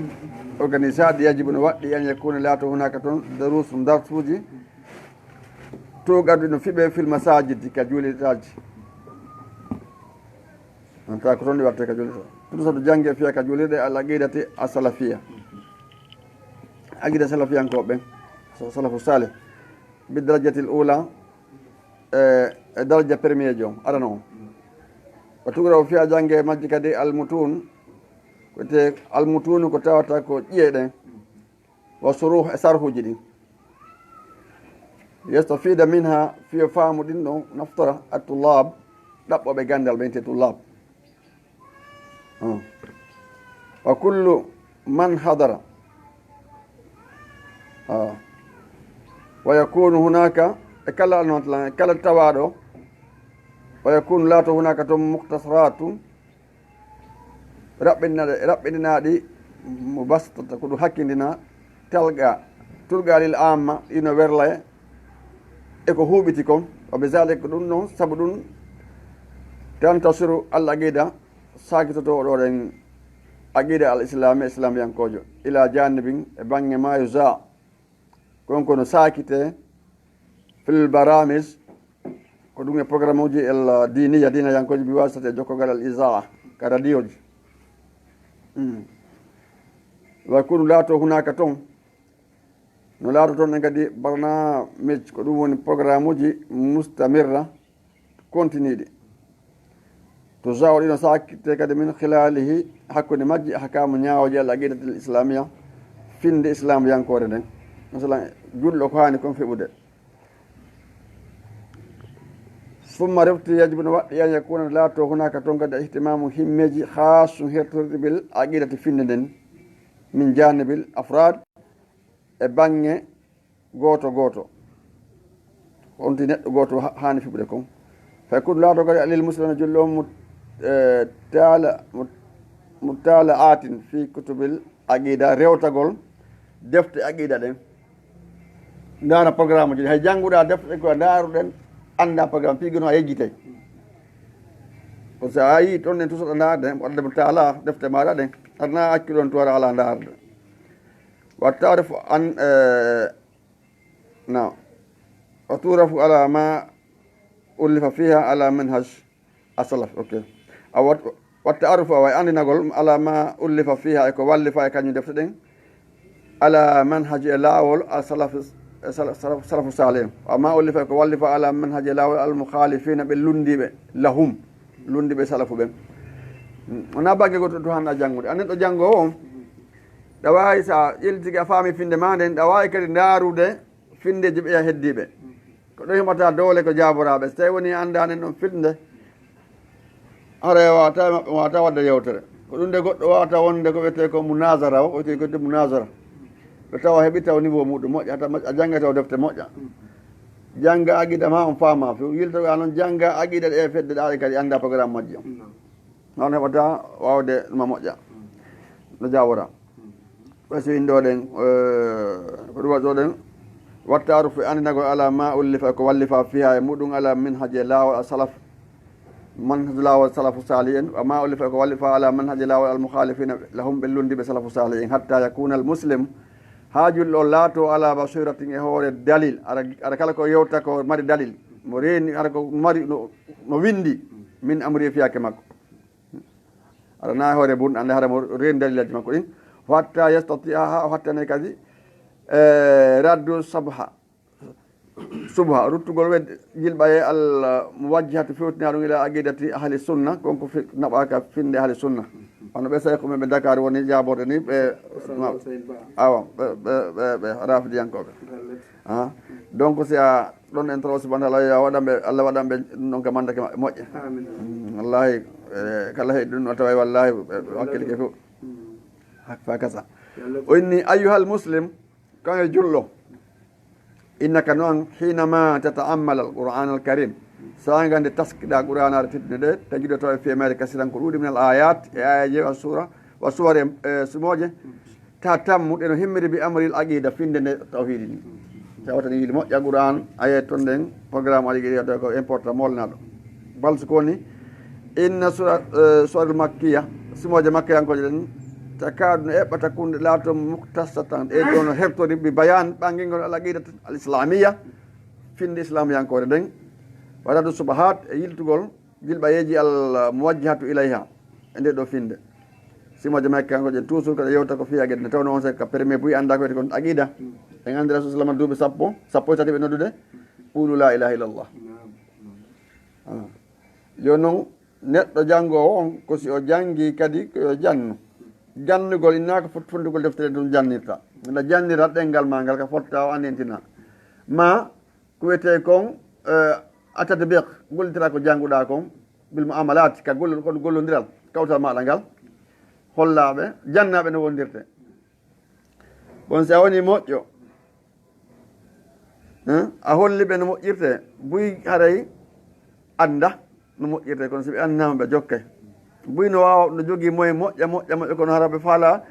organisaɗi, yajibu no waɗɗi an yakuna laato hunaka toon daruusu darsuuji, to gaddu no fiɓe fil masajidi ka juulitaaji. An tawa ko toon ɗi waɗte ka juulirɗe. Ɗum sabu jannge fiya ka juulirɗe al aqidati as salafiya. Aqida salafiyankooɓe ɓen, sa-, salafu salih. Bi darajatil ula, e, e daraja premier jom, arano on. Wa tugra o fiya jannge majji kadi al mutun, ko te al mutunu ko tawata ko ƴiye ɗen. Wa suruh e sarhuuji ɗin. Yastafida minha, fiyo faamu ɗin ɗon naftora at-tullab, ɗaɓɓooɓe ganndal ɓe inte tullab. Hmm. Wa kullu man hadara. Ah. Wa yakunu hunaka, e kala non lan, e kala tawaaɗo, wa yakunu laato hunaka toon mukhtasaratu, raɓɓinɗinaaɗi, raɓɓinɗinaaɗi mubastata, ko ɗum hakkindina, talga, tulga lil amma, ino werla e ko huuɓiti kon. Wa bi zalika, ko ɗum ɗon, sabu ɗum, tantasiru al aqida, saakitoto ɗo ɗen aqida al islami, islamiyankoojo, ila janibin, e baŋŋe ma yuza, kon kono saakite, fil baramij, ko ɗum e programme uji el diniya, dinayankooji, bi wasitati e jokkogal al izaa, ka radioji. Mm. Wa kunu laato hunaka toon. No laato toon en kadi barnaamij, ko ɗum woni programme uji mustamirra, continue ɗi. To zawo ɗino sakitte kadi min khilalihi, hakkunde majji ahkamu ñaawooje al aqidatil islamiya, finnde islamiyankoore nden. Masalan, julɗo ko haani kon fiɓude. Summa refti yajibu no waɗɗi an yakuna laato hunaka toon kadi ihtimamu himmeji khassun hertorɗi bil aqidati finnde nden min janibil afrad e baŋŋe gooto gooto. Honti neɗɗo gooto ha-, haani fiɓude kon. Fa yakun laato kadi alil muslimi julɗo on mu-, eh, taala, mu-, mu taala atin fi kutubil aqida, rewtagol defte aqida ɗen. Ndaara programme uji, hay jannguɗa defte ko ndaaruɗen, annda programme, piigino a yejjitay. Ko so a yii toon ɗen tusoɗa ndaarde, wadde mo taala defte maaɗa ɗen, aɗa na accu ɗon tuwara ala ndaarde. Wa taarifu an, eh, na, wa tuurafu ala ma ullifa fiha ala manhaj asalaf, ok. A wat-, watta arufu awa e anndinagol ala ma ullifa fiha e ko wallifa e kañum defte ɗen, ala manhaji e laawol a salafu, e sala-, salafu, salafu salih en. Wa ma ullifa e ko wallifa ala manhaji e laawol al mukhalifina ɓe lunndiiɓe lahum, lunndiiɓe salafu ɓen. Wona bagge goto to hannde a janngude. A neɗɗo janngoowo on, ɗa waawi so a ƴellitike a faami finnde ma nden, ɗa waawi kadi ndaarude finndeeji ɓeya heddiiɓe. Ko ɗo heɓata doole ko jaaboraaɓe. So tawi woni anndaani ɗon finnde, haray wawata maɓɓe, wawata waɗde yewtere. Ko ɗum de goɗɗo wawata wonde ko wiyetee ko munazara o, ko wiyetee ko de munazara. Ɓe tawa heɓi taw niveau muɗum moƴƴa, hata a jannga taw defte moƴƴa. Jannga aqida ma on faama few. Yilto ga noon jannga aqida ɗe fedde ɗaɗe kadi annda programme majji on. Noon heɓata waawde ma moƴƴa. No jaawora. Ɓay so inndoɗen, eh, ko ɗum waɗɗoɗen, watta arufu e anndinagol ala ma ullifa ko wallifa fiha e muɗum ala minhaji e laawol a salaf, manhaj laawol salafu sali en, wa ma ullifa ko wallifa ala manhaji laawol al mukhalifina lahum ɓe lundi ɓe salafu sali en, hatta yakuna al muslim, haa julɗo on laato ala basiratin e hoore dalil, ara, ara kala ko yewta ko mari dalil, mo reeni, ara ko mari no, no winndi, min amri fiyake makko. Aɗa nawi hoore bun, ande hara mo reeni dalilaji makko ɗin. Hatta yastati'a, ha o hattane kadi, e, raddu sabha. Subha, ruttugol wedde, jilɓaye al muwajjihatu fewtinaɗum ila aqidati ahli sunna, kon ko fi-, naɓaka finde ahli sunna. Wano ɓe sayko men ɓe Dakar woni jaaborde ni, ɓe, Oustaz ma-, Hussein Ba. Awa, ɓe, ɓe, ɓe, ɓe rafidiyankoɓe. Gallet. Ah, donc si a ɗon en tawa subhanahu wa ta'ala, yo waɗan ɓe, Allah waɗan ɓe non ka mandake maɓɓe moƴƴe. Amin. Wallahi, eh, kala heɗi ɗum o taway wallahi, eh, hakkille ke fof. Hak-, fa kasa. O inni, "Ayyuhal muslim, kan e julɗo. Innaka noon, hinama tata'ammal al-Qur'an al-Karim. Saanga nde taskiɗa Qur'anaare teddunde nde, tajidu tawa e feemeere kasiran ko ɗuuɗi min al-ayat, e ayaje, wa sura, wa suwar e, e sumooje. Ta tammu ɗe no himmiri bi amril aqida, finde nde tawhidi ni. Tawata ni yili moƴƴa Qur'an, aye ton nden programme aɗa yiɗi ko important molnaɗo. Bal so ko woni, inna sura, eh, suwaril makkiya, simoje makkayankoje ɗen, takadu no eɓɓata kunde laato muktasatan, ɗe ɗo no hertori bi bayan ɓangingol al aqida al islamiya, finde islamiyankore nden, wadadu subahat e yiltugol jilɓayeeji al muwajjihatu ilayha e nde ɗo finde. Simoje makkayankoje ɗen toujours kaɗa yewta ko fiya gede, ne tawno on se ka premier buy anda ko wiyete kon aqida. En andi Rasul sallallahu alaihi wasallam duuɓi sappo, sappo e tati ɓe noddude, qulu la ilaha illallah. Ah. Yo noon, neɗɗo janngoowo on, ko si o janngii kadi, ko yo jannu. Jannugol innaaka fot-, fotndugol deftere ɗum jannirta. Nde jannira ɗenngal maa ngal ka fotta o anndintina. Ma ko wiyetee kon, eh, attatbiq, gollitira ko jannguɗaa kon, bil muamalat, ka gollon-, kon gollondiral, kawtal maaɗa ngal. Hollaaɓe, jannaaɓe no wondirte. Bon, si a woni moƴƴo, hein, a holli ɓe no moƴƴirte, buy haray annda no moƴƴirte, kono si ɓe anndaama ɓe jokkay. Buy no waawa, no jogii moyen moƴƴa, moƴƴa, moƴƴa, kono hara ɓe faala,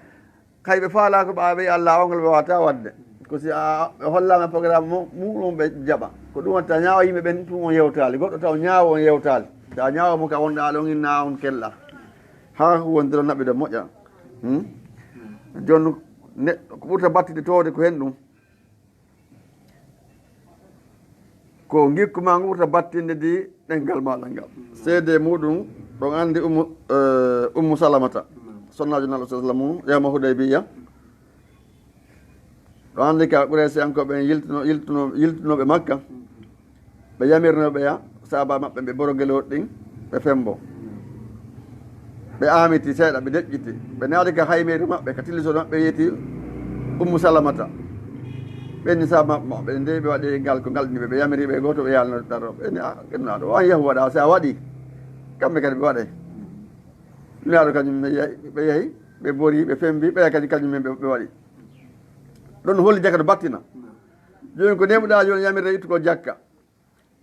kay ɓe faala ko ɓaaɓe Allah on, ɓe waawata waɗde. Ko si a, ɓe hollaama programme mo, muɗum ɓe jaɓa. Ko ɗum watta ñaawa yimɓe ɓen tun on yewtaali, goɗɗo taw ñaawo on yewtaali. Sa ñaawo mo ka wonɗa ɗon inna on kella. Haa ko wondira naɓɓi ɗo moƴƴa. Hmm? Jooni neɗɗo ko ɓurta battinde towde ko hen ɗum. Ko ngikku ma ngu ɓurta battinde di ɗenngal maaɗa ngal. Seede muɗum, ɗon anndi Ummu, eh, Ummu Salamata. Sonnaajo Nulaaɗo sallallahu alaihi wasallam, yawma Hudaybiya. Ɗon anndi ka Quraysiyankooɓe en yiltuno-, yiltuno-, yiltunooɓe Makka. Ɓe yamirno ɓe ya, saaba maɓɓe ɓe borogelooɗi ɗin, ɓe fembo. Ɓe aamiti seeɗa, ɓe deƴƴiti. Ɓe naati ka haymeeru maɓɓe, ka tillisol maɓɓe, yeeti Ummu Salamata. Ɓe ni saaba maɓɓe, ɓe nde ɓe waɗi ngal ko ngal ni ɓe, ɓe yamiri ɓe gooto ɓe yaalno daroo. Ɓe ni, "Ah, Nulaaɗo, o an yahu waɗa, si a waɗi, kamɓe kadi ɓe waɗay." Nulaaɗo kañum ne yahi, ɓe yahi, ɓe bori, ɓe fembi, ɓe kadi kañum men ɓe, ɓe waɗi. Ɗon holli jaka no battina. Jooni ko nemuɗa jooni yamirde ittugol jakka.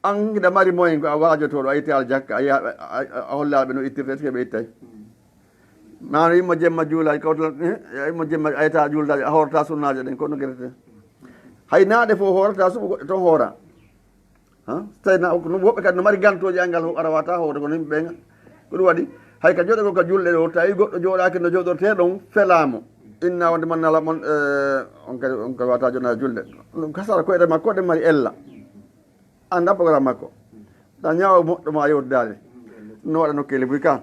An hiɗa mari moyen ko a waajotooɗo, a itti al jakka, a yiya, a, a, a holla ɓe no ittirte, est-ce que ɓe ittay? Ma no yimma jemma juulaaji, kawtal, eh, yimma jemma ayata juulaaji, a hoorata sunnaaji ɗen, kono gerete. Hay naaɗe fof hoorata, suɓo goɗɗo toon hoora. Ha? So tawi na, no woɓɓe kadi no mari gantooji angal, ara wata hoore, kono yimɓe ɓen, ko ɗum waɗi. Hay ka jooɗagol ka julɗe ɗo, tawi goɗɗo jooɗaaki no jooɗortee ɗon, felaamo. Inna wonde man nala mon, eh, on kadi, on kadi wata jooɗa julde. Ɗum kasara koyɗe makko, ɗe mari ella. Annda programme makko. Ɗa ñaawo moƴƴo ma yewtidaade. No waɗa nokkeeli buy ka.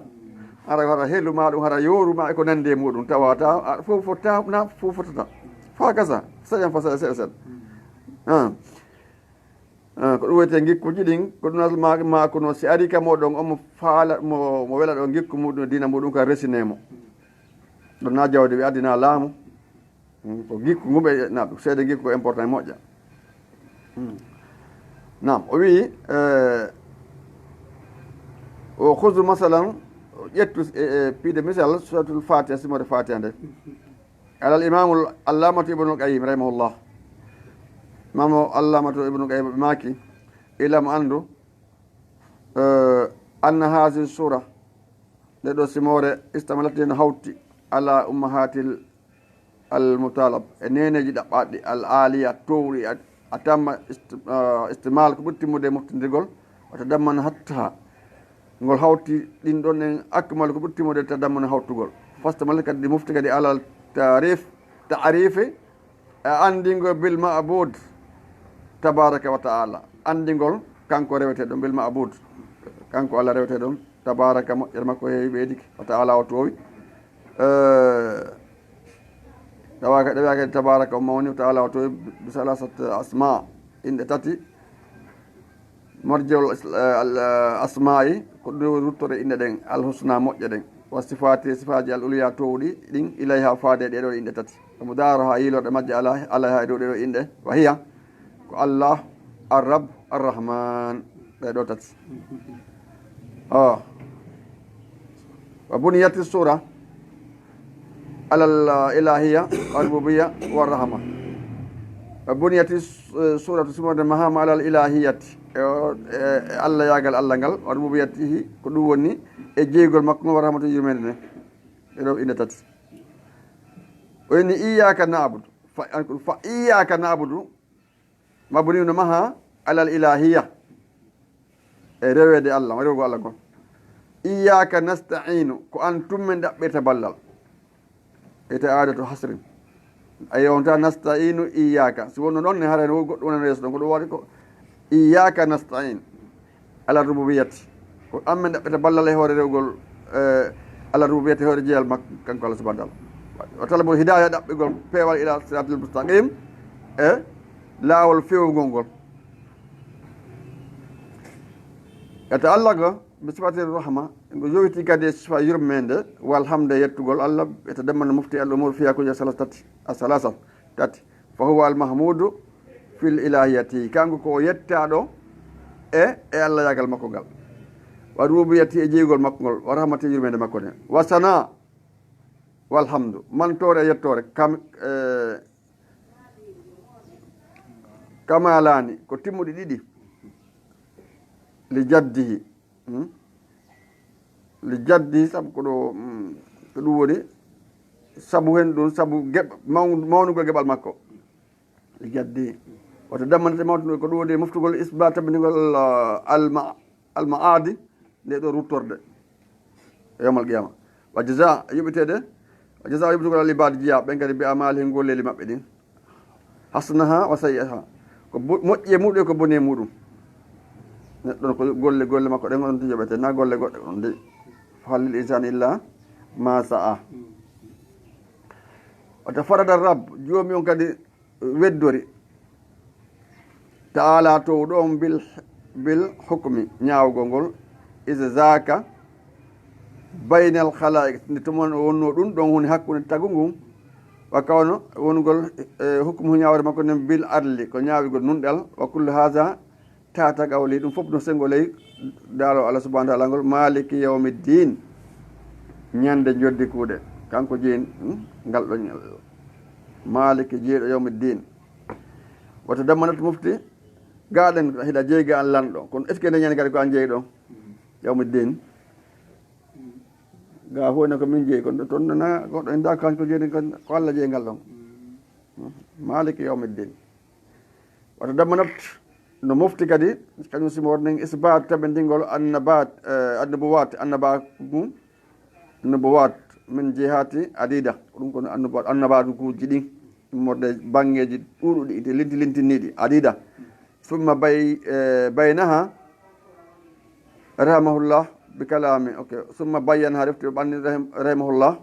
Hara, hara helu ma ɗum, hara yooru ma e ko nandi e muɗum. Tawa ta, a, fof fotta, na, fof fottata. Fa kasa, sayan fa sa, sa, sa. Ah. Ah, ko ɗum wiyetee ngikkuuji ɗin, ko ɗum ma, ma kono si ari ka moɗon, omo faala, mo, mo wela ɗo ngikku muɗum, diina muɗum ka resine mo. Ɗum na jawdi ɓe addi na laamu. Hmm, ko ngikku ngu ɓe naɓi, seede ngikku ko important e moƴƴa. Hmm. Naam, o wiyi, eh, o khuzu masalan, ƴettu, eh, eh, piide misal, suratul Fatiha, simode Fatiha nde. Alal Imamul Allamatu Ibnul Qayyim rahimahullah. Imamu Allamatu Ibnul Qayyim ɓe maaki, ilam anndu, eh, anna hazihi sura, nde ɗo simore, istamalat, no hawti ala ummahatil al mutalab, e neneji ɗaɓɓaɗi al aliya towɗi, a, a tamma ist-, ah, istimal ko ɓuri timmude e moftindirgol, wata damman hatta ngol hawti ɗin ɗon en akmal ko ɓuri timmude ta damman hawtugol. Fastamal kadi ɗi mofti kadi alal taarif, taarifi, e anndingol bil ma'bud tabaraka wa ta'ala. Anndingol kanko reweteɗo bil ma'bud, kanko Allah reweteɗo tabaraka, moƴƴere makko heewi ɓeydike, wa ta'ala o toowi. Eh, tawa ka, ɗawi kadi tabaraka o mawni, wa ta'ala o toowi bi salasat asma, inɗe tati. Marji'ul is-, eh, al, eh, asma'i, ko ɗo ruttore inɗe ɗen, al husna moƴƴe ɗen. Wa sifati, sifaji al uliya towɗi ɗin, ilayha faade e ɗeɗo inɗe tati. Wa mudaraha yiilorde majje ala, alayha e dow ɗeɗo inɗe. Wa hiya, ko Allah, Ar-Rabb, Ar-Rahman. Ɗe ɗo tati. Oh. Buniyati sura alal ilahiya wa rububiya wa rahma. Buniyati suratu simode mahama alal ilahiyati e o- e e Allah yagal Allah ngal, wa rububiyatihi, ko ɗum woni e jeygol makko ngol, wa rahmatu, yurmede nde. E ɗo inde tati. O inni iyaka nabudu. Fa, fa iyaka nabudu. Mabni no maha alal ilahiya. E rewede Allah, rewgo Allah ngol. Iyaka nasta'inu, ko an tummen ɗaɓɓirta ballal. Ete aada to hasrin. Ayi on ta nasta'inu iyaka. Si wonno ɗon ne haray no goɗɗo wonan yeeso ɗon, ko ɗum waɗi ko iyaka nasta'in. Ala rububiyati. Ko an men ɗaɓɓeta ballal e hoore rewgol, eh, ala rububiyati, hoore jeyal makko, kanko Allah subhanahu wa ta'ala. Wa talabul hidaya, ɗaɓɓigol peewal ila siratil mustaqim, e laawol fewngol ngol. Ete Allah go, bi sifatir rahma, ngo yowiti kadi e sifa yurmende, wal hamde, yettugol Allah, ete demmana mufti al umur fiya kuja salas tati, a salasa, tati. Fa huwa al mahmudu fil ilahiyati. Kanko ko o yettaaɗo e, e Allah yagal makko ngal. Wa rububiyati, e jeygol makko ngol, wa rahmati, yurmende makko nde. Wa sana, wal hamdu. Mantoore e yettoore, kam, eh, kamalaani, ko timmuɗi ɗiɗi. Li jaddihi. Hmm? Li jaddi, sabu ko ɗo, mm, ko ɗum woni, sabu hen ɗum, sabu geɓ-, mawn-, mawnugol geɓal makko. Li jaddi. Wata dammanata mawtude ko ɗum woni moftugol isba tabinigol, ah, alma, alma aadi, nde ɗo ruttorde. E yawmal qiyama. Wa jaza, yoɓitede, wa jaza, yoɓitugol al ibad, jeya, ɓen kadi bi amali, golleeli maɓɓe ɗin. Hasanaha wa sayyi'aha. Ko bo-, moƴƴi e muɗum e ko boni e muɗum. Neɗɗo ko golle, golle makko ɗen on yoɓete, na golle goɗɗe on de. Fa hal lil insani illa ma sa'a. Wata farada Rabb, joomi on kadi weddori. Ta'ala towɗo on bil, bil hukmi, ñaawgol ngol. Is zaka baynal khalaiq, nde tuma o wonno ɗum ɗon woni hakkunde tagu ngun. Wa kawno wonugol, eh, hukmu ñaawre makko nden bil adli, ko ñaawigol nunɗal. Wa kullu haza tata qawli, ɗum fof no sengo ley daalo Allah subhanahu wa ta'ala ngol, maliki yawmiddin, ñande joddi kuuɗe. Kanko jeyin, hmm, ngal ɗo ñal-, maliki, jeyiɗo yawmiddin. Wata dammanat mufti, gaɗen hiɗa jeyga an lanɗo. Kono est-ce que nde ñande kadi ko an jeyɗo? Yawmiddin. Ga fof ne ko min jeyi, kono toon nana goɗɗo en da kanko jeyi, ko Allah jeyi ngal ɗon. Maliki yawmiddin. Wata dammanat no mofti kadi, kañum simo waɗa nen isbat tabindingol annabat, eh, annubuwat, annaba-, annubuwat min jihati adida. Ko ɗum kono annubuwat, annabadukuji ɗin, immorde banngeji ɗuɗuɗi, ɗi linti lintinniɗi, adida. Summa bay-, eh, baynaha rahimahullah bi kalami. Ok. Summa bayyanaha, refti o ɓanni rahim-, rahimahullah.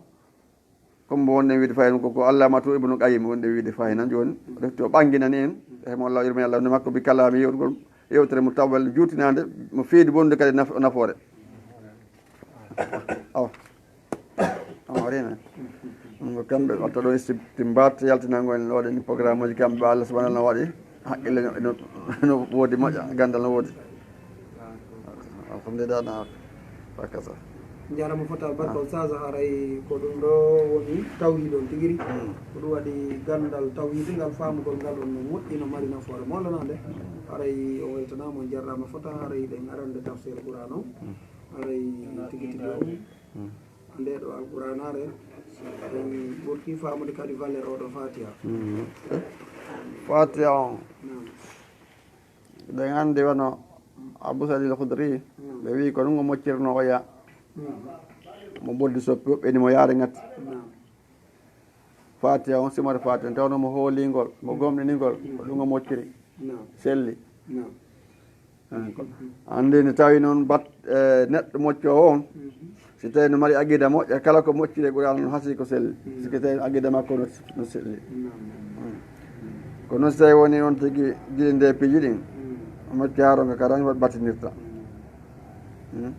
Comme mbo wonɗen wiide fayin ko, ko Allamatu Ibnu Qayyim wonɗen wiide fayin han jooni. Refti o ɓanginani en, rahimahullah, yurme Allah, wonde makko bi kalami, yewtugol, yewtere mo tawwal juutinaande, mo feedi bonde kadi naf-, nafoore. Awa. Awa, rena. Ɗum ko kamɓe watta ɗo istimbat, yaltinango en waɗani programme uji kamɓe, Allah subhanahu wa ta'ala waɗi. Haqqille no, no, no woodi moƴƴa, gandal no woodi. Alhamdulillah, na, fakasa. Jarama fota barka. Ah. Oustaz, haray ko ɗum ɗo woni tawhid on tigi ri. Mm. Ko ɗum waɗi gandal tawhid ngal, faamugol ngal on no moƴƴi, no mari nafoore mawlanaande. Mm. Haray o waytanama, on jarrama fota, haray ɗen arande tafsir Qur'an on. Mm. Haray tigi tigi on. Mm. Nde ɗo Alqur'anaare, en ɓurti faamude kadi valeur oɗo Fatiha. Mhm. Fatiha on. Naam. Ɗen anndi wano Abu Sa'id al-Khudri, naam, ɓe wi ko ɗum o moccirno oya. Mhm. Mo ɓoddi soppi, woɓɓe ni mo yaare ngati. Naam. Fatiha on, simore Fatiha on, tawno mo hoolingol, mo gomɗiningol, ko ɗum o mocciri. Naam. Selli. Naam. Eh, ko, anndi ne tawi noon bat, eh, neɗɗo moccoowo on, mhm, si tawi no mari aqida moƴƴa, kala ko mocciri e Qur'an no hasi ko selli. Mm. Si ko tawi aqida makko no, no selli. Naam, naam. Mm. Kono si tawi woni on tigi gili nde piiji ɗin, mm, o mocci haaronga ka tan batinirta. Mm. Mm.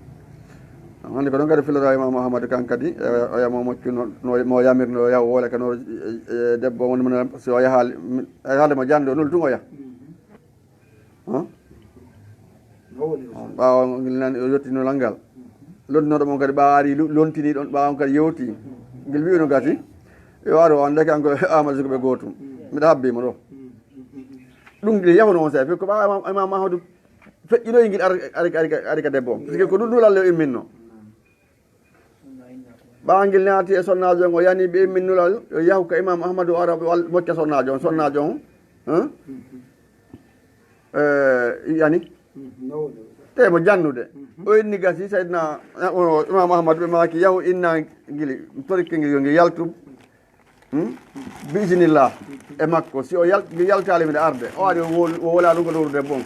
Hannde ko ɗon kadi filata Imam Ahmad kan kadi, e, oya mo moccu no, no, mo yamirno yaw wole ka no, e, e, debbo woni mo, si o yahaali, mi, e haalde mo jannde o nul tun oya. Mhm. Hã? No woni o ɓaawo ngel nani o yetti nulal ngal. Mhm. Lonnooɗo mon kadi ɓaawo ari lu-, lontini ɗon, ɓaawo on kadi yewti. Ngel wi'uno gasi. Yo aru o annde kanko e Amadou Siko ɓe gootum. Miɗa habbi mo ɗo. Ɗum ngel yahuno on saa'i, ko ɓaawo Imam, Imam Ahmadu feƴƴinoyi ngel ari, ari, ari, ari ka debbo on. Parce que ko ɗum nulal le o imminno. Ɓaawo ngel naati e sonnaajo on, o yani ɓe immin nulal, yo yahu ka Imam Ahmadu o ara o wal-, mocca sonnaajo on. Sonnaajo on, hein? Eh, yani. Te mo jannude. O inni gasi Seydina, o, Imam Ahmadu ɓe maaki, yahu inna ngili, torike ngel yo ngel yaltu. Hmm? Bi iznillah. E makko, si o yal-, ngel yaltaali miɗa arde. O ari o wol-, o wola ɗum ko ɗowrude bon.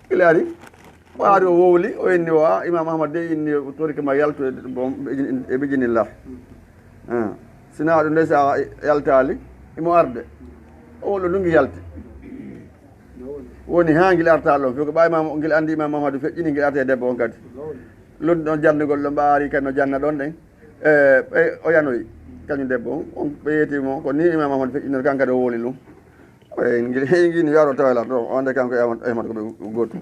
Ngel ari. O ari o wowli, o inni o, "Ah, Imam Ahmad de inni o torike ma yaltu e bon, e bi iznillah." Ah. Sina ɗum de sa yaltaali, imo arde. O wolo ɗum ngel yalti. Woni haa ngel arta ɗon, fii ko ɓaawi Imam, ngel anndi Imam Ahmadu feƴƴini ngel arta e debbo on kadi. Loddi ɗon janndugol ɗon, ɓaari kadi no janna ɗon ɗen. E, e, o yanoyi, kañum debbo on, on ɓe yeeti mo, ko ni Imam Ahmadu feƴƴinori kan kadi o wowli ɗum. E, ngel, ngel no yaro tawa lan ɗo, o annda kanko e Ahmadu, Ahmadu ko ɓe gootum.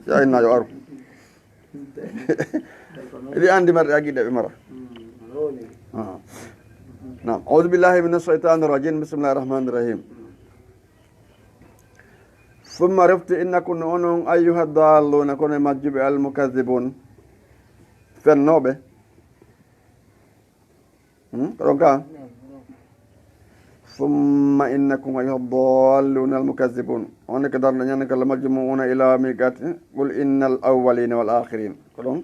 Ya inna yo aru. Eɗi anndi marɗe agiɗe ɓe mara. Ah. Naam. A'udhu billahi minash shaitanir rajim. Bismillahir rahmanir rahim. Summa refti innakum onon ayyuha dalluna kono e majjuɓe al mukazzibun. Fennooɓe. Hmm? Ko ɗon ka? Summa innakum ayyuha dalluna al mukazzibun. On ko darnde ñande kala majmuuna ila miqati. Qul innal awwalina wal akhirin. Ko ɗon.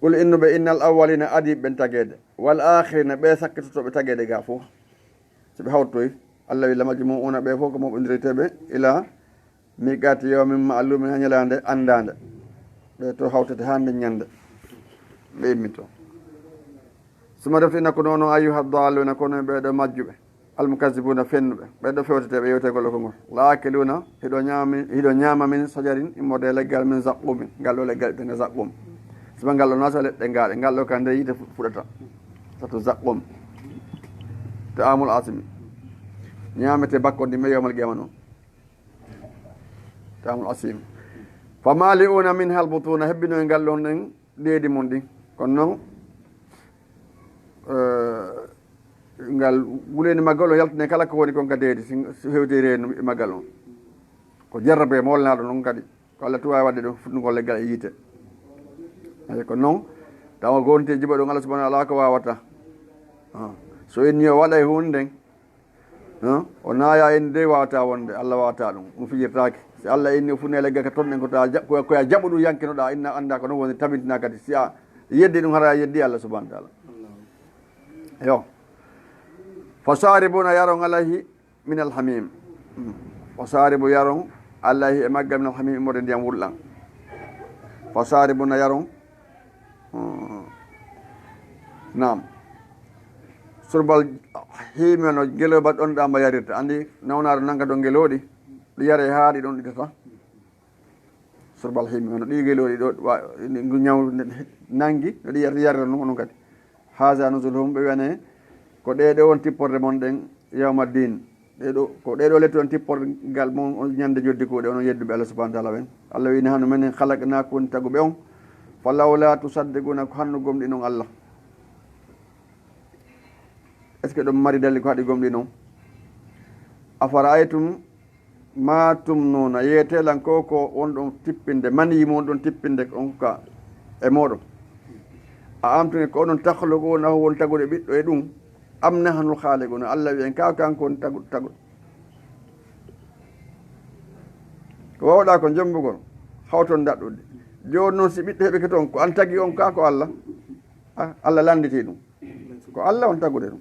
Qul innuɓe innal awwalina adi ɓen tagede. Wal akhirina ɓe sakkitotoɓe tagede ga fof. So ɓe hawtoyi, Allah wi la majmuuna ɓe fof ko moɓondirete ɓe ila miqati yawmin ma'lumin ha ñalaande anndaande. Ɓe to hawtete hande ñande. Ɓe imminto. Suma refti innakum onon ayyuha dalluna kono ɓe ɗo majjuɓe. Al mukazzibuna fennuɓe. Ɓe ɗo fewtete ɓe yewtegol ko ngol. La akiluna hiɗo ñaami, hiɗo ñaama min sajarin immorde e leggal min zaqqumin. Ngal ɗo leggal ɓe zaqqum. Suma ngal ɗo nasa leɗɗe ngaɗe. Ngal ɗo ka nde yiite fu-, fuɗata. Satu zaqqum. Ta'amul asimi. Ñaamete bakko ndi me yawmal qiyama non. Ta'amul asim. Famali'una minha al-butuna, hebbino e ngal ɗon ɗen deedi mum ɗin. Kono non, eh, ngal wuleni maggal o yaltine kala ko woni kon ka deedi, si, si hewti reenu e maggal on. Ko jarrabe molnaɗo non kadi. Ko Allah tuwa wadde ɗum fuɗɗugol leggal e yiite. Ayi ko non, tawa gonti e jiba ɗum Allah subhanahu wa ta'ala ko wawata. Ah. So inni o waɗa e hunde nden, Hã? O naaya en de wawata wonde, Allah wawata ɗum. Ɗum fijirtaake. Si Allah inni o funne leggal ka ton ɗen ko ta ja-, ko, ko ya jaɓu ɗum yankinoɗa, inna annda ko non woni tabitina kadi. Si a yeddi ɗum hara a yeddi Allah subhanahu wa ta'ala. Yo. Fasharibuna yaron alayhi min alhamim. Hmm. Fasharibu yaron alayhi e maggal min alhamim immorde ndiyam wulɗam. Fasharibuna yaron Hmm. Naam. Surbal himi no ngelooba ɗon ɗamba yarirta. Andi nawnaɗo nanga ɗo ngelooɗi. Ɗi yare haa ɗi ɗon ɗi tata. Surbal himi no ɗi ngelooɗi ɗo wa-, ngu ñaw nangi no ɗi yar-, yarira non, non kadi. Haza nuzuluhum ɓe wiyane ko ɗee ɗo won tipporde mon ɗen yawma din. Ɗee ɗo, ko ɗee ɗo lette on tipporgal mon, on ñande joddi kuuɗe, onon yedduɓe Allah subhanahu wa ta'ala ɓen. Allah wi, "Nahnu menen khalaqnakum woni taguɓe on. Falawla tusaddiquna, ko hanno gomɗinon Allah?" Est-ce que ɗon mari dalil ko haɗi gomɗinon? Afara'aytum ma tumnuna, yeete lan ko, ko won ɗon tippinde, mani yimo won ɗon tippinde on ka e moɗon. A antum ko onon takhluquna, won taguɗe ɓiɗɗo e ɗum. Am nahnul khaliquna, Allah wi en ka kanko woni tagu-, taguɗo. Ko wawɗa ko jombugol, hawton daɗɗude. Jooni noon si ɓiɗɗo heɓike toon, ko an tagi on ka ko Allah? Ah, Allah lannditi ɗum. Ko Allah on tagude ɗum.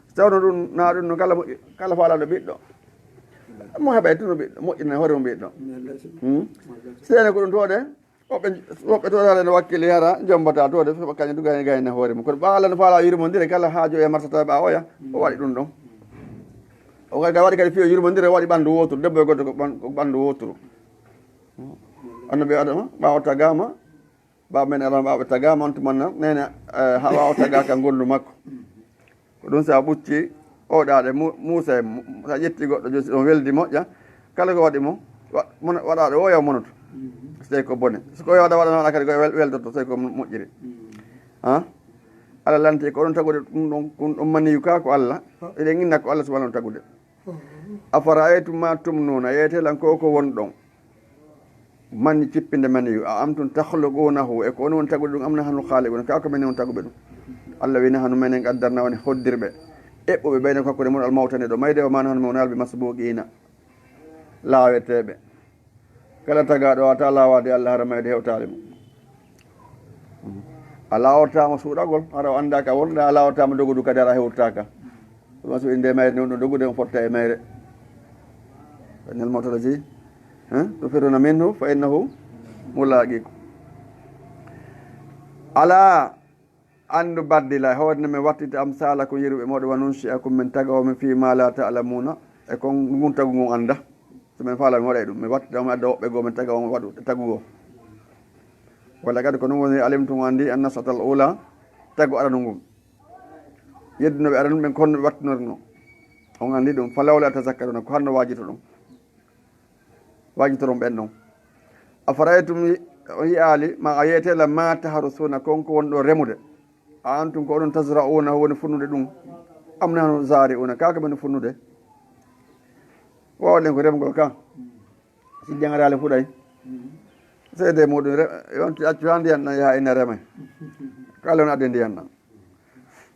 Si tawno ɗum, na ɗum no kala moƴƴi, kala faalaɗo ɓiɗɗo, mo heɓay tun ɓiɗɗo, moƴƴina hoore mo ɓiɗɗo. Hmm? Seene ko ɗum toode, woɓɓe, woɓɓe to dara no wakkili hara, jombata to de, kañum du gayni gayni hoore mum. Kono ɓaawo Allah no faala yurmondire kala haajo e martata ɓaawo oya, o waɗi ɗum ɗon. O kadi waɗi kadi fiyo yurmondire, o waɗi ɓanndu wooturu, debbo e gorko ko ɓan-, ko ɓanndu wooturu. Annabi Adama, ɓaawo tagaama, baaba men Adama ɓaawo ɓe tagaama, on tumanna, nene, eh, Hawa o tagaaka ngonndu makko. Ko ɗum sa ɓucci oɗaɗe Mu-, Muusa e Mu-, sa ƴetti goɗɗo josi ɗon weldi moƴƴa, kala ko waɗi mo, wa-, mona-, waɗaɗo oya monoto. So tawi ko bone. So ko waɗa waɗa noon kadi ko wel-, weltoto, so tawi ko mo-, moƴƴiri. Ha? Alla lanti ko oɗon tagude ɗum ɗon, ɗum ɗon maniyu ka ko Alla. Eɗen inna ko Alla subhanahu wa tagude. "Afara'aytum ma tumnuna", yeete lan ko ko won ɗon. Mani cippinde maniyu, "a antum takhluqunahu", e ko on woni tagude ɗum, "am nahnu khaliqun", ka ko menen on taguɓe ɗum. Alla wi, "Nahnu menen qaddarna", woni hoddirɓe, eɓɓuɓe, "baynakum", hakkunde mon, "al mawta", nde ɗo mayde, "wa ma nahnu, min wonaa bi masbuqina", laaweteeɓe. Kala tagaaɗo wata laawaade Alla hara mayde hewtaali mo. A laawotaama suuɗagol, hara o anndaa ka wonɗaa, a laawotaama dogudu kadi hara hewtaaka. Ɗum waɗi so inde mayre, noon ɗo dogude on fotta e mayre. Fa innal mawta allazi, eh, tafirruna minhu fa innahu mulaqikum. Alaa Anndu baddila, hoodne min wattita amsalakum yeruɓe mooɗon, wa nunshi'akum min taga on fii ma la ta'lamuna, e kon ngun tagu ngun annda. So min faala min waɗay ɗum, min wattita on adda woɓɓe goo, min taga on waɗu tagu goo. Wala kadi ko ɗum woni alimtum on anndi an nashatal ula, tagu aranu ngun. Yeddunoɓe aranu ɓen kon wattinorno. On anndi ɗum, falawla tazakkaruna, ko hanno waajito ɗum. Waajitoron ɓen ɗon. Afara'aytum, on yi'aali, ma a yeetela ma taharusuna, kon ko wonɗo remude. A antum ko onon tazra'una, woni funnude ɗum. Am nahnu zari'una, ka ko men funnude. Wawɗen ko remgol ka. Si jangaraali fuɗay. Seede muɗum re-, yonti accu haa ndiyan ɗan yaha ina remay. Kala on addi ndiyan ɗan.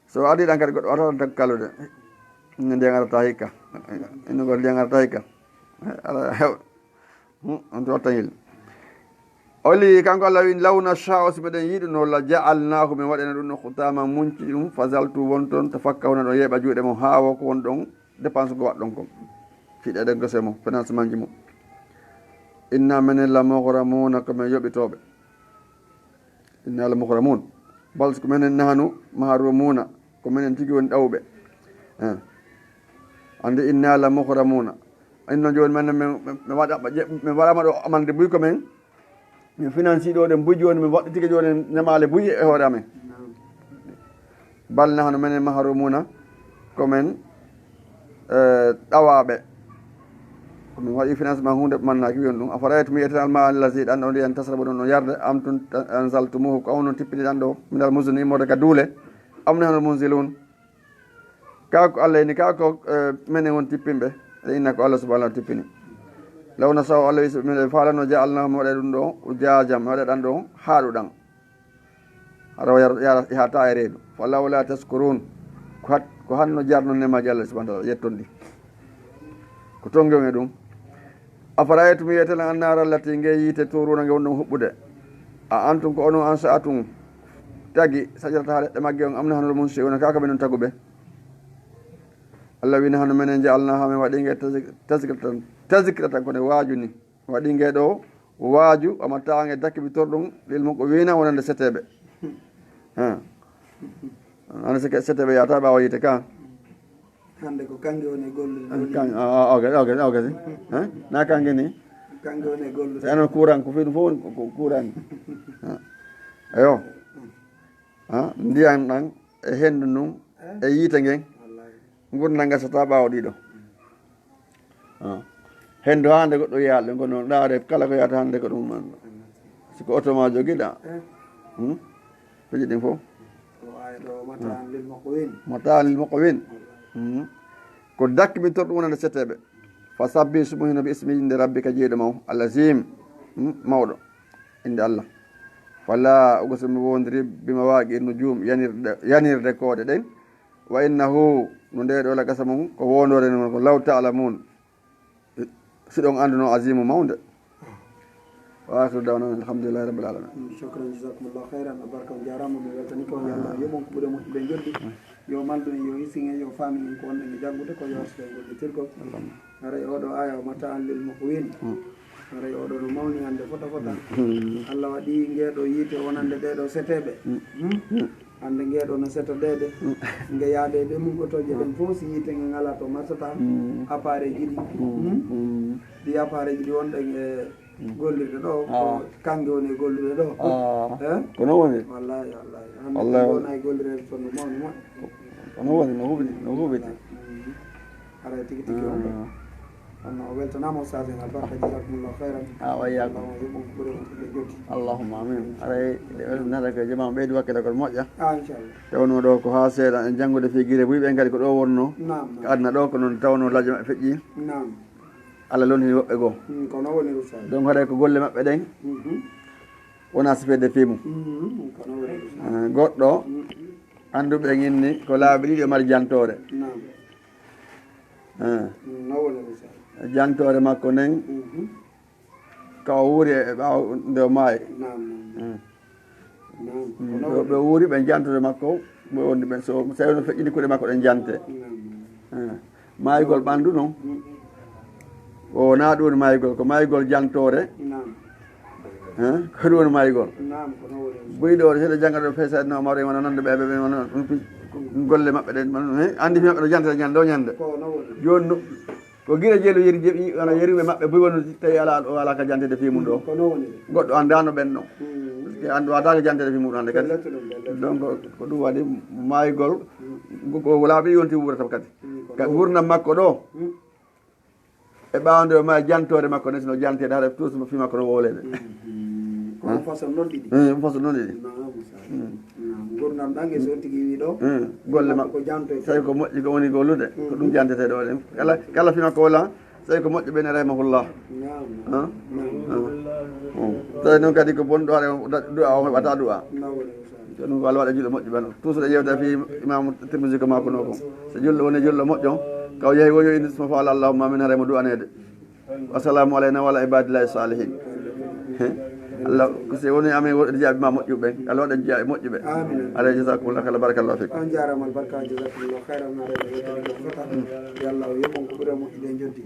So adii ɗan kadi goɗɗo wata tan kalude. Ina ndiyan arata hikka. Ina gol ndiyan arata hikka. Ala hew. Hmm, on to watta yel. Oli kanko Allah wi, "Law nasha'u", si meɗen yiɗuno, "la ja'alnahu", min waɗana ɗum no khutama munci ɗum, "fazaltu", won ton, tafakkahuna ɗon yeeɓa juuɗe mon, haa wo ko won ɗon dépense ko waɗɗon kon. Fiɗe ɗen gose mo, financement ji mo. "Inna", menen, "la mughramuna", ko men yoɓitooɓe. "Inna la mughramun." Bal ko menen, "nahnu mahrumuna", ko menen tigi woni ɗawɓe. Eh. Andi, "inna la mughramuna". Inno jooni men, men, men waɗa, men waɗama ɗo amande buy ko men, men financi ɗo ɗen buy jooni, men waɗɗitike jooni nemaale buy e hoore amen. Bal nahnu menen mahrumuna, ko men, eh, ɗawaaɓe. Ko min waɗi financement huunde ɓe mannaaki wiyon ɗum. "Afara'aytum", yi'eten, "al ma'a allazi", ɗan ɗo ndiyan, "tashrabuna", on yarde, "a antum anzaltumuhu", ko onon tippini ɗan ɗo, "minal muzni", immorde ka duule, "am nahnul munzilun". Ka ko Allah ini, ka ko, eh, menen won tippinɓe, e inna ko Allah subhanahu wa ta'ala tippini. "Law nasha'u", Allah wi, "so min faalano, ja'alnahu", mi waɗa ɗum ɗo, "ujajan", mi waɗa ɗan ɗo, haaɗuɗan. Hara o yar-, yara, yahata e reedu. "Falawla tashkurun." Ko hat-, ko hanno jarno nemaji Allah subhanahu wa ta'ala, yetton ɗi. Ko tongi on e ɗum. "Afara'aytum", yi'eten, "an-nara allati", nge yiite, "turuna", nge wonɗon huɓɓude. "A antum", ko onon, "ansha'tum", tagi, "shajarataha", leɗɗe magge on, "am nahnul munshi'una", ka ko men on taguɓe? Allah wi, "Nahnu menen, ja'alnaha", men waɗi nge tazik-, tazkiratan, tazkiratan, ko ne waaju ni. Waɗi nge ɗo waaju, "wa mata'an", e dakkibitorɗum, "lil muqwina", wonande seteɓe. Ha. Ana seke-, seteɓe yata ɓawo yiite ka. Hande ko kange woni e gollude. An kan, a, a, oke, oke, oke, si. Ha? Na kange ni? Kange woni e gollude. Tawi noon courant ko fii ɗum fof woni ko, ko courant. Ha. Eyo. Ha? Ndiyan ɗan e hendu ndun e yiite ngen. Wallahi. Ngurndan gasata ɓaawo ɗiɗo. Ah. Hendo hande goɗɗo yaalɗo, kono ndaare kala ko yahata hande ko ɗum man. Si ko oto ma jogiɗa. Hmm? Piiji ɗin fof. Ko aya ɗo, "Mata'an lil muqwin." "Mata'an lil muqwin." Hmm. Ko dakki min torɗum wonande seteɓe. "Fa sabbi", suɓo hino bi ismi, inde rabbika, jeyɗo ma o, al-azim, hmm, mawɗo, inde Allah. "Fala uqsimu", mi wondiri, "bi mawaqi'in nujum", yanirde, yanirde koode ɗen. "Wa innahu", no nde ɗo la qasmun, ko wondore non, ko "law ta'lamun", si ɗon annduno, "azimu", mawnde. "Wa akhiru da'wana alhamdulillahi rabbil alamin." Shukran, jazakumullahu khairan. Barka, on jarama, mi weltani ko yo Allah yoɓon ko ɓuri moƴƴude joddi. Yo maldu en, yo hising en, yo faami en ko wonɗen e janngude ko, yo arsude e gollitirgol. Haray oɗo aya o "mata'an lil muqwin". Hmm. Haray oɗo no mawni hande fota fota. Hmm. Allah waɗi ngeɗo yiite wonande ɗeɗo seteɓe. Hmm. Hmm? Hmm. Hande ngeɗo no seto ɗeɗe. Hmm. Nge yaade ɗe mun otoje ɗen fof si yiite nge ngala to martata. Hmm. Appareil ji ɗi. Hmm. Hmm? Hmm. Ɗi appareil ji ɗi wonɗen e gollirde ɗo, ko kange woni e gollude ɗo. Ah. Eh? Ko non woni? Wallahi, wallahi. Hande wallahi. Ko wona e gollireede to no mawni moƴƴi. Ko non woni, no huɓiti, no huɓiti. Mm. Haray tigi tigi on ɗo. Ah. O weltanaama, Oustaz, en albarka, jazakumullahu khairan. A, wa iyyakum. Allahu yoɓ on ko ɓuri on ɓe joddi. Allahumma amin. Aray, nata ko jama'a ɓeydu wakkilagol moƴƴa. A, inchallah. Tawno ɗo ko haa seeɗa en janngude fii gire buy ɓen kadi ko ɗo wonno. Naam, naam. Ka aduna ɗo ko noon tawno laaje maɓɓe feƴƴi. Naam. Allah lontini woɓɓe goo. Mm, ko noon woni, Oustaz. Donc haray ko golle maɓɓe ɗen. Mhm. Wona sifeede fii mum. Mhm, ko noon woni, Oustaz. Eh, goɗɗo, mhm, annduɓe en inni ko laabi ɗiɗi o mari jantoore. Naam. Eh. Mm, noon woni, Oustaz. Jantoore makko nden, mhm, ka o wuuri e ɓaawo nde o maayi. Naam, naam. Eh. Naam, ko noon woni. Ɓe wuuri ɓe jantoore makko, ɓe wondi ɓen, so tawi no feƴƴini kuuɗe makko ɗen jante. Naam, naam. Eh. Maayugol ɓanndu noon. Mm. O wonaa ɗum woni maayugol, ko maayugol jantoore. Naam. Eh, ko ɗum woni maayugol. Naam, ko noon woni. Buy ɗo, seeɗa jannga ɗo, fesa no maro, wona nande ɓe, ɓe, ɓe, wona ɗum fi-, golle maɓɓe ɗen, man, eh, anndi fi maɓɓe no jantata ñande o ñande. Ko noon woni. Jooni no, ko gila jeelu yeri, jeeɓi, wona yeriɓe maɓɓe buy woni tawi alaa ɗo, alaa ka jantede fii mum ɗo. Ko noon woni. Goɗɗo anndaano ɓen ɗon. Mm. Parce que anndu waɗaaka jantede fii mum hannde kadi. Belleto ɗum, belleto. Donc, ko ɗum waɗi maayugol, mm, ko, ko laabi yonti wuurata kadi. Mm, ko ka noon. Nguurndam makko ɗo, mm. E ɓaawo nde o maayi, jantoore makko nden, si no janteede, hara tous mo fii makko no wowleede. Mhm. Ko on façon non ɗiɗi? Eh, on façon non ɗiɗi. Naam, Oustaz. Mm. Naam, nguurndam ɗam e so on tigi wi ɗo, mm, golle makko ko jantoyte. Tawi ko moƴƴi ko woni gollude, ko ɗum, mm, jantetee ɗo ɗen. Kala, kala fii makko wala, tawi ko moƴƴo ɓe ne rahimahullah. Naam, naam. Naam. Naam. Mm. Tawi noon kadi ko bonɗo, hara du'a o heɓata du'a. Naam. Ko ɗum ko Allah waɗa juuɗe moƴƴe ɓen. Toujours e yewtere fii Imaamu Tirmisi ko maakunoo kon. So julɗo woni julɗo moƴƴo, ka o yahi o yo indi suma faala Allahumma amin, haray mo du'aneede. Wa salaamu alayna wa ala ibadillahi salihin. He? Allah, ko si woni amin woɗɗi jaabi ma moƴƴuɓe ɓen. Allah waɗa jaabi moƴƴuɓe. Amin. Alayhi jazakumullahu khairan, barakallahu fikum. On jaaraama, albarka, jazakumullahu khairan. Yo Allah yoɓ on ko ɓuri moƴƴude e joddi.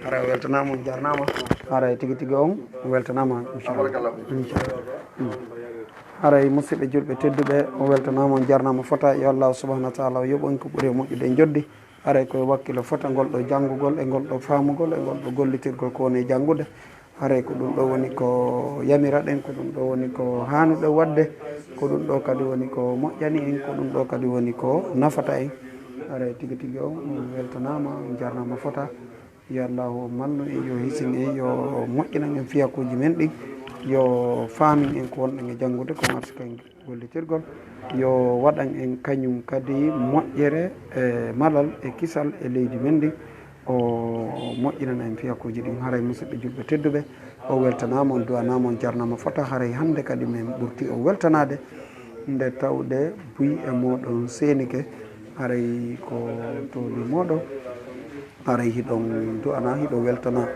Haray o weltanaama, on jaarnaama. Haray tigi tigi on weltanaama, inchallah. Barakallahu fikum. Inchallah. Mm. Haray, musidɓe julɓe tedduɓe, o weltanaama, on jarnaama fota. Yo Allahu subhanahu wa taala o yoɓ on ko ɓuri e moƴƴude e joddi. Haray ko e wakkilo fota ngol ɗo janngugol, e ngol ɗo faamugol, e ngol ɗo gollitirgol ko woni e janngude. Haray ko ɗum ɗo woni ko yamira ɗen, ko ɗum ɗo woni ko haanuɗo waɗde, ko ɗum ɗo kadi woni ko moƴƴani en, ko ɗum ɗo kadi woni ko nafata en. Haray tigi tigi on, on weltanaama, on jarnaama fota. Yo Allahu mallu en, yo hisin en, yo moƴƴinan en fiyakuuji men ɗin, yo faamin en ko wonɗen e janngude, ko arsuka en gollitirgol, yo waɗan en kañum kadi moƴƴere e malal e kisal e leydi men ndin, o moƴƴinana en fiyakuuji ɗin. Haray musidɓe julɓe tedduɓe, o weltanaama, on du'anaama, on jarnaama fota. Haray hannde kadi min ɓurti o weltanaade, nde tawde buy e mooɗon seenike, haray ko towde mooɗon. Haray hiɗon du'ana, hiɗon weltana.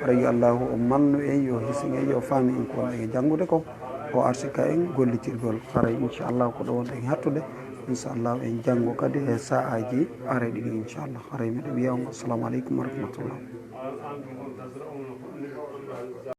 Haray yo Allahu o mallu en, yo hisin en, yo faami en ko wonɗen e janngude ko, o arsika en gollitirgol. Haray inchallahu ko ɗo wonɗen e hattude. Inchallahu en janngo kadi e sa'aaji haray ɗiɗi inchallah. Haray miɗo wiya on assalamu aleykum wa rahmatullah.